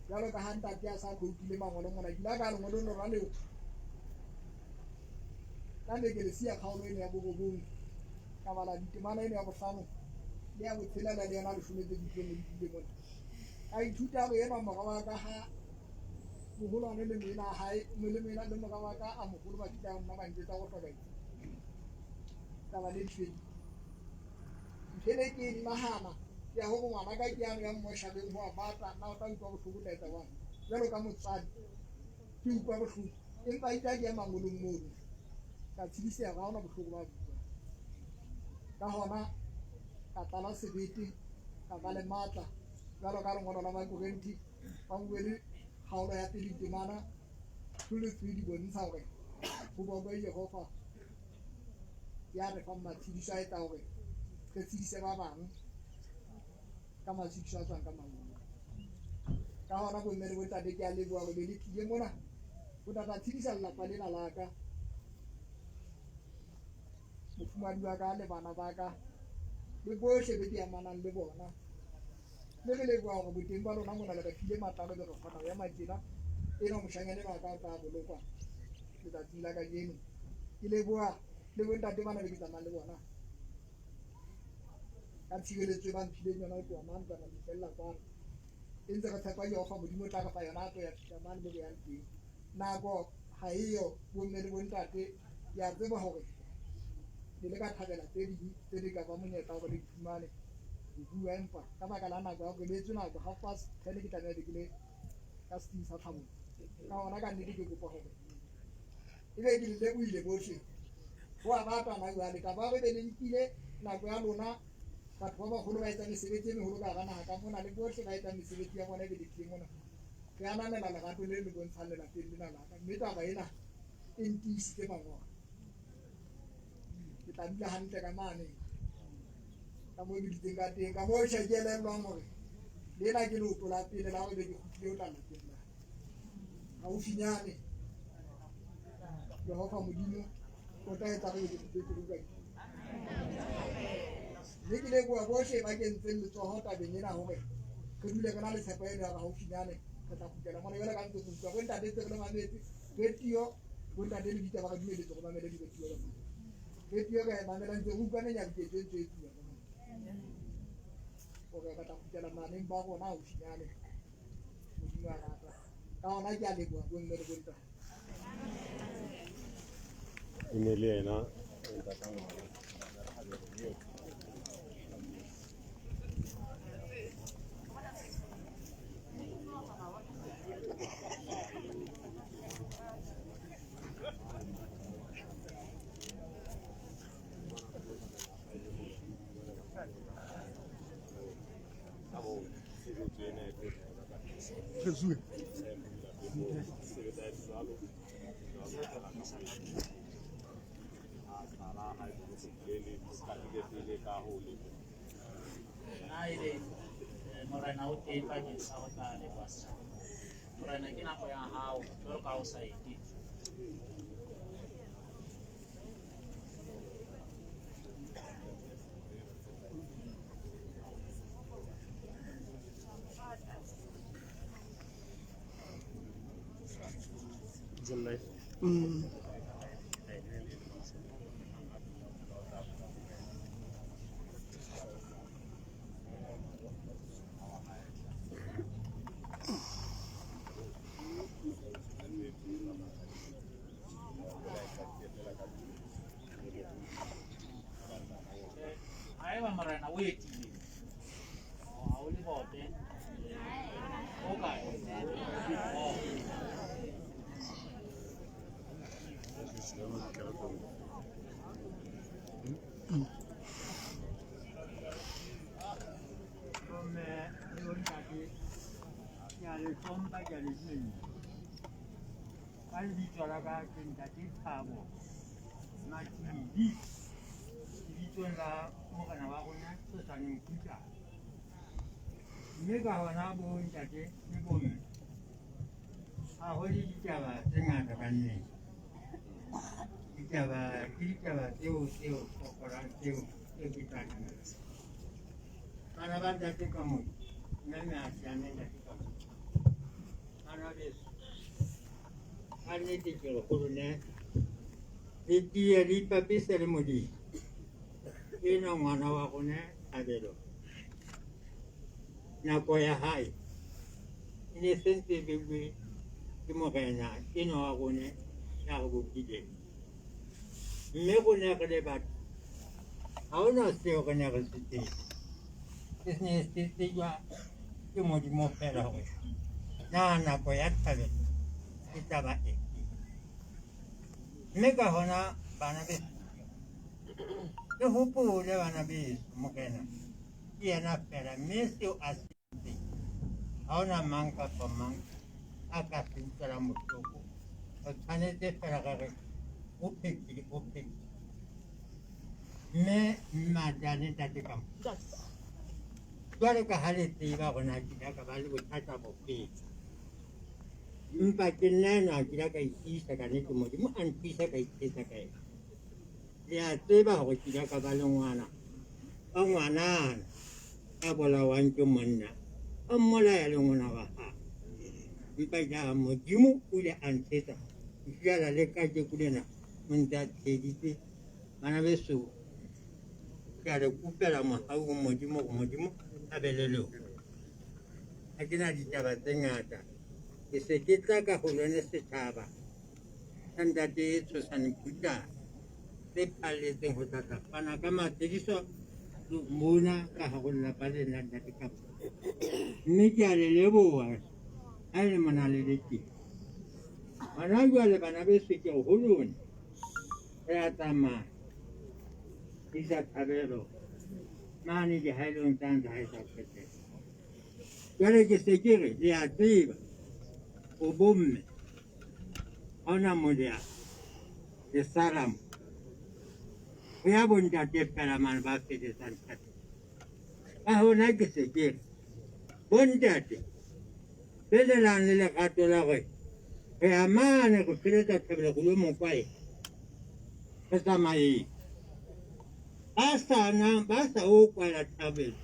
Jwalo ka ha ntate a sa quote-ile mangolo mona, ke ile ka lengolong lona leo ka ne ke le siya kgaolo eno ya borobong ka bala ditemana eno ya bohlano le ya botshelela le yona leshome tse di utlweng di buile mona. Ka ithuta hore enwa mora wa ka ha moholwane le moena hae le moena le mora wa ka a moholo ba fihla ho nna ba njwetsa ho hlokahetse taba le di fedile. Ntho ene ke e nahana ya hore ngwana ka ke yano ya mmoshareng ho a bata na o tla utlwa bohloko o tla etsa jwang jwalo ka motswadi ke utlwa bohloko empa itse ha ke ya mangolong mono ka tshidiseha ha hona bohloko ba buang ka hona ka tlala sebete ka ba le matla jwalo ka lengolo la Bakorinthe ba bobedi kgaolo ya pele temana 2 le 3 di bontsha hore ho bokwe Jehova ya re fang matshediso a etsa hore Re tshedise ba bang ka matshediso a tswang ka mangolo. Ka hona bomme le bontate ke a leboha hore be le tlile mona ho tla tla tshedisa lelapa lena la ka, mofumahadi wa ka le bana ba ka le bohle be ke amanang le bona. Mme re leboha hore boteng ba lona mona le re file matla re be re kgona ho ema tjena. Enwa moshanyana enwa wa ka o tla bolokwa letsatsing la kajeno. Ke leboha le bontate bana be ke tsamayang le bona ka tshireletso e ba mphileng yona ho tloha mane tla fihlella kwano. E ntse re tshepa Jehova Modimo o tla re fa yona a tlo ya fihla mane mo re yang teng. Nako ha eyo bomme le bontate, ke a tseba hore le le ka thabela tse ding tse di ka ba monyetla hore le di fumane ho bua, empa ka baka la nako ya hore le etswe nako 10:30 ke tlameha be ke le ka setsing sa tlhabollo. Ka hona ka nnete ke kopa hore e be ke le lebohile bohle. Ho a ratwa na jwale taba ya hore be le nkile nako ya lona batho ba baholo ba etsang mesebetsi e meholo ka hara naha ka mona le bohle ba etsang mesebetsi ya bona e be le tlile mona. Re ananela lerato le le bontshang lelapeng lena la ka, mme taba ena e ntiisitse mangolo. Ke tla dula hantle ka mane ka moo ke dutseng ka teng, ka moo tjhe ke elellwang hore lena ke leoto la pele la hore be ke kgutlile ho tla lapeng la haufinyane. Jehova Modimo o tla etsa re be ke kgutletse ho utlwa. Mme ke leboha bohle ba kentseng letsoho tabeng ena hore re dule re na le tshepo eno ya hore haufinyane re tla kgutlela mona. Jwale ka ntse re utlwa bontate ntse re le mametse radio, bontate le ditaba re dumeletse re mamele di-radio ka mona. Radio re mamela ntse re utlwa menyabuketso e ntse e tsuwa ka mona hore re tla kgutlela maneng ba rona haufinyane, Modimo a rata. Ka hona ke a leboha bomme le bontate. E ne le yena ntata ngwana. Na ebe morena o teng bakeng sa ho tla leboha setjhaba? Morena, ke nako ya hao jwalo ka ha o sa ete. Haeba morena o etile, ha o le bote, o kae? Oh. Bomme le bontate, ke a le hlompha, ke a le dumedisa. Ka lebitso la ka ke Ntate Thabo Mathibi, lebitsong la morena wa rona Tshosane Moputlana. Mme ka hona bontate le bomme, ha ho le ditaba tse ngata ka nnete. Ditaba ke ditaba tseo tseo fokolang tseo tse ke tla di etsa. Bana ba ntate ka mona, nna mme a siame ntate ka mona. Bana beso, ka nnete ke re ho lona, le tiye le ipapise le Modimo. Enwa ngwana wa rona Thabelo, nako ya hae e ne se ntse e beuwe ke morena enwa wa rona ya re bopileng. Mme rona re le batho, ha hona seo re ne re se tseba. Se ne se tsejwa ke Modimo feela hore na nako ya Thabelo e tla ba efe. Mme ka hona bana beso, le hopole bana beso, morena ke yena feela, mme seo a se entseng ha hona mang kapa mang a ka se utlwelang bohloko. Re tshwanetse feela re re o phethile, o phethile. Mme Mmatlane ntate ka mo. Jwalo ka ha le tseba hore na ke ile ka ba le bothata bofeng. Empa ke nna enwa ke ile ka itiisa ka nnete Modimo a nthusa ka ithetsa ka ena. Le a tseba hore ke ile ka ba le ngwana wa ngwanana ya bolawang ke monna a mmolaya le ngwana wa hae. Empa ja Modimo o ile a ntshetsa ho fihlela le kajeko lena o ntse a tsheditse bana beso. Ke a le kopela mohau ho Modimo hore Modimo a be le lona. Ha ke na ditaba tse ngata. Ke se ke tla ka ho lone setjhaba sa ntate e tshosane Phutane se phalletseng ho tla tla fana ka matshediso mona ka hare ho lelapa lena la ntate Kapa. Mme ke a le leboha ha e le mona le le teng. Hona jwale bana beso ke re ho lona re a tsamaya isa thabelo mane dihaelong tsa ntse ha e sa qetela. Jwale ke se ke re le a tseba o bomme ha ona molea le sala mo. Ho ya bontate fela mane ba feletsang thata. Ka hona ke se ke re bontate be le nang le lerato la hore re ya mane re feletsa thabelo re lo mo kwae re tsamaye. Ba sa nang ba sa o kwaela thabelo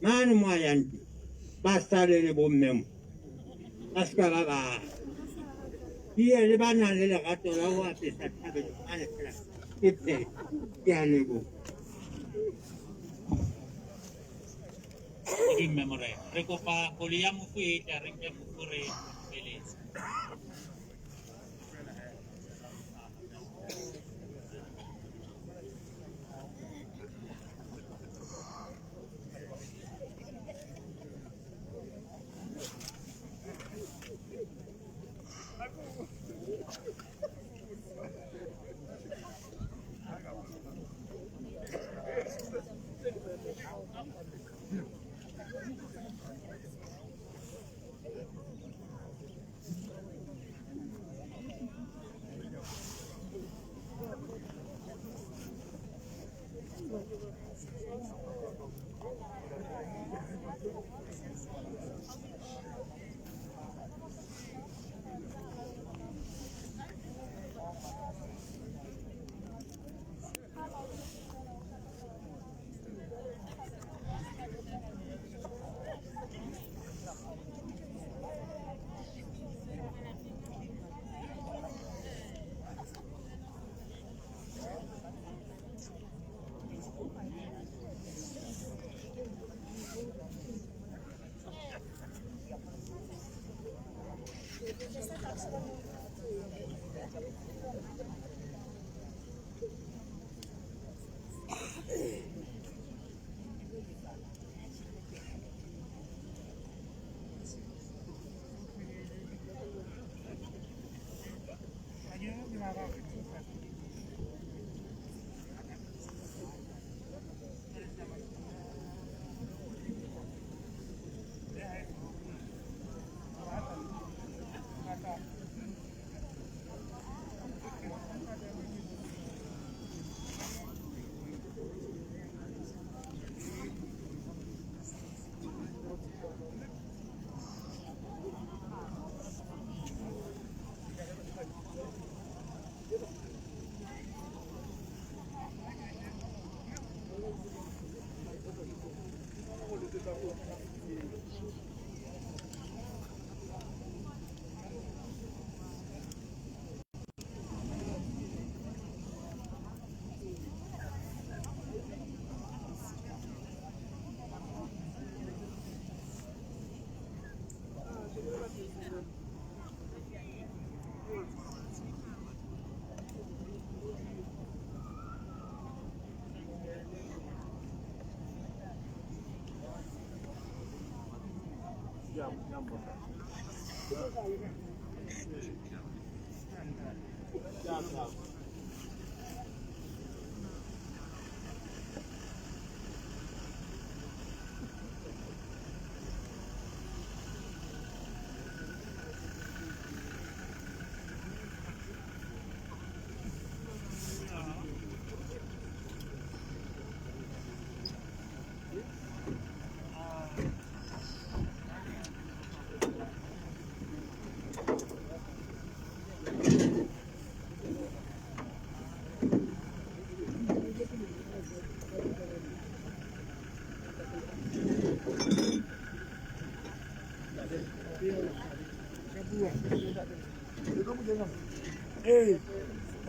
mane mo a yang teng ba sale le bomme mo ba se ka ba ba bie le ba nang le lerato la ho apesa thabelo mane fela ke phetho. Ke a leboha. Ke dumme morena. Re kopa koloi ya mofu e tla re nke mofu re feletse.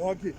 Okay.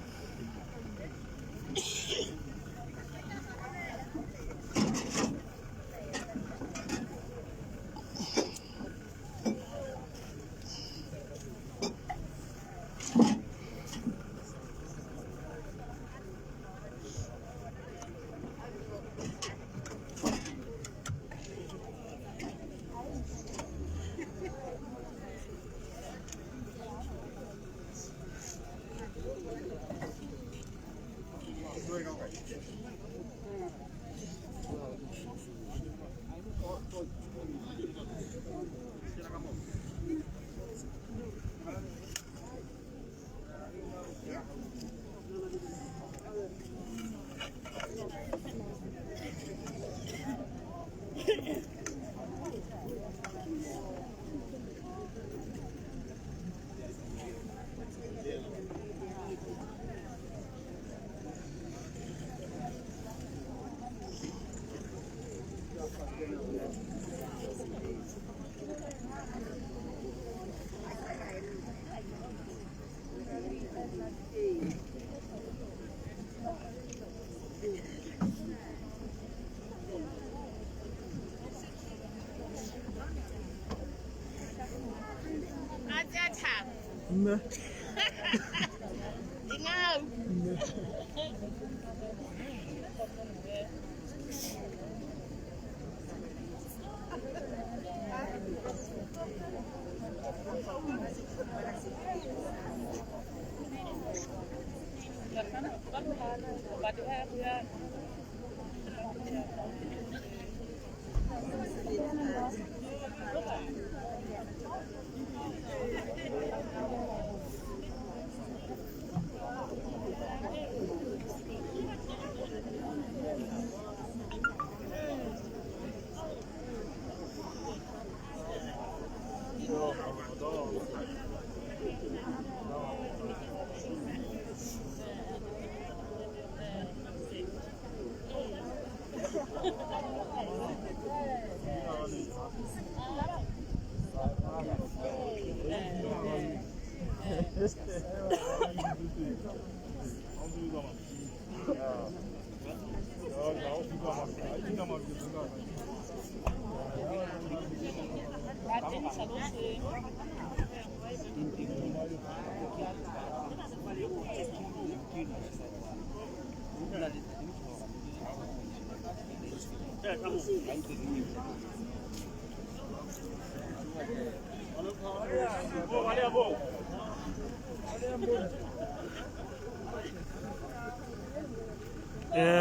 Mme.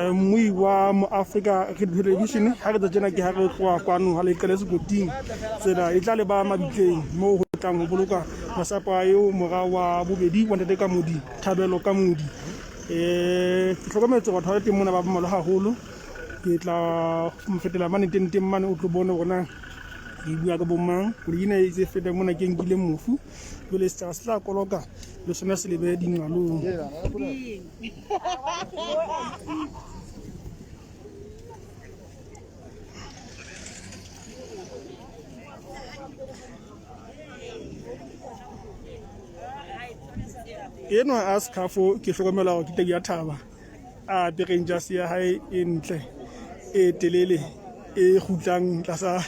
Mmui wa Moafrika Television ha re tjena ke ha re tloha kwano ha le qele sekoting tsela e tla le ba mabitleng moo ho tlang ho boloka masapo a eo mora wa bobedi wa ntate Kamodi, Thabelo Kamodi. Ke hlokometse batho ba teng mona ba mmalwa haholo. Ke tla fetela mane teng teng mane o tlo bone hore na ke bua ka bomang. Koloi ena e itse feta mona ke nkile mofu, jwale setjhaba se tla koloka le sona se lebe dinqalong. Enwa a sekhafo ke hlokomela hore ke teki ya thaba a apereng jase ya hae e ntle e telele e kgutlang tlasa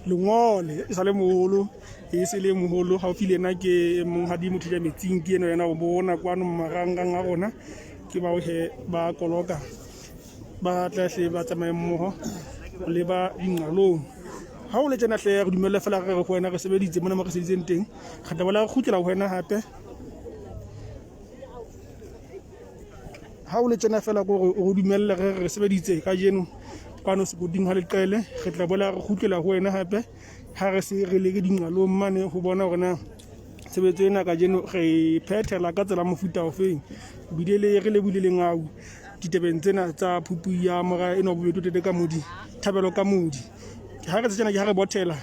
lengole e sa le moholo e se le moholo haufi le ena ke monghadi motho ja metsing ke eno yena o bona kwano marangrang a rona ke bao he ba koloka ba tla hle ba tsamaye mmoho le ba dinqalong. Ha o le tjena hle re dumelle fela re re ho wena re sebeditse mona mo re sebeditseng teng, re tla boela re kgutlela ho wena hape. Ha o le tjena fela ke hore o re dumelle re re sebeditse kajeno kwano sekoting ha leqele, re tla boela re kgutlela ho wena hape ha re se re leke dinqalong mane ho bona hore na tshebetso ena kajeno re e phethela ka tsela mofuta ofeng. Bile le re lebile lengau ditabeng tsena tsa phupu ya mora eno bobedi o tete Kamodi, Thabelo Kamodi. Ha re tsena ke ha re bothela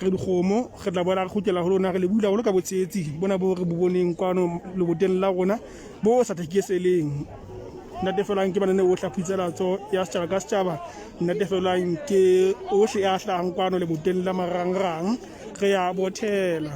re dikgomo re tla boela re kgutlela ho lona re le bula haholo ka botshehetsi bona bo re bo boneng kwano leboteng la rona bo sa thekeseleng. Natefelwang ke mananeo ohle a phutselatso ya setjhaba ka setjhaba, natefelwang ke ohle a hlahang kwano leboteng la marangrang, re ya bothela.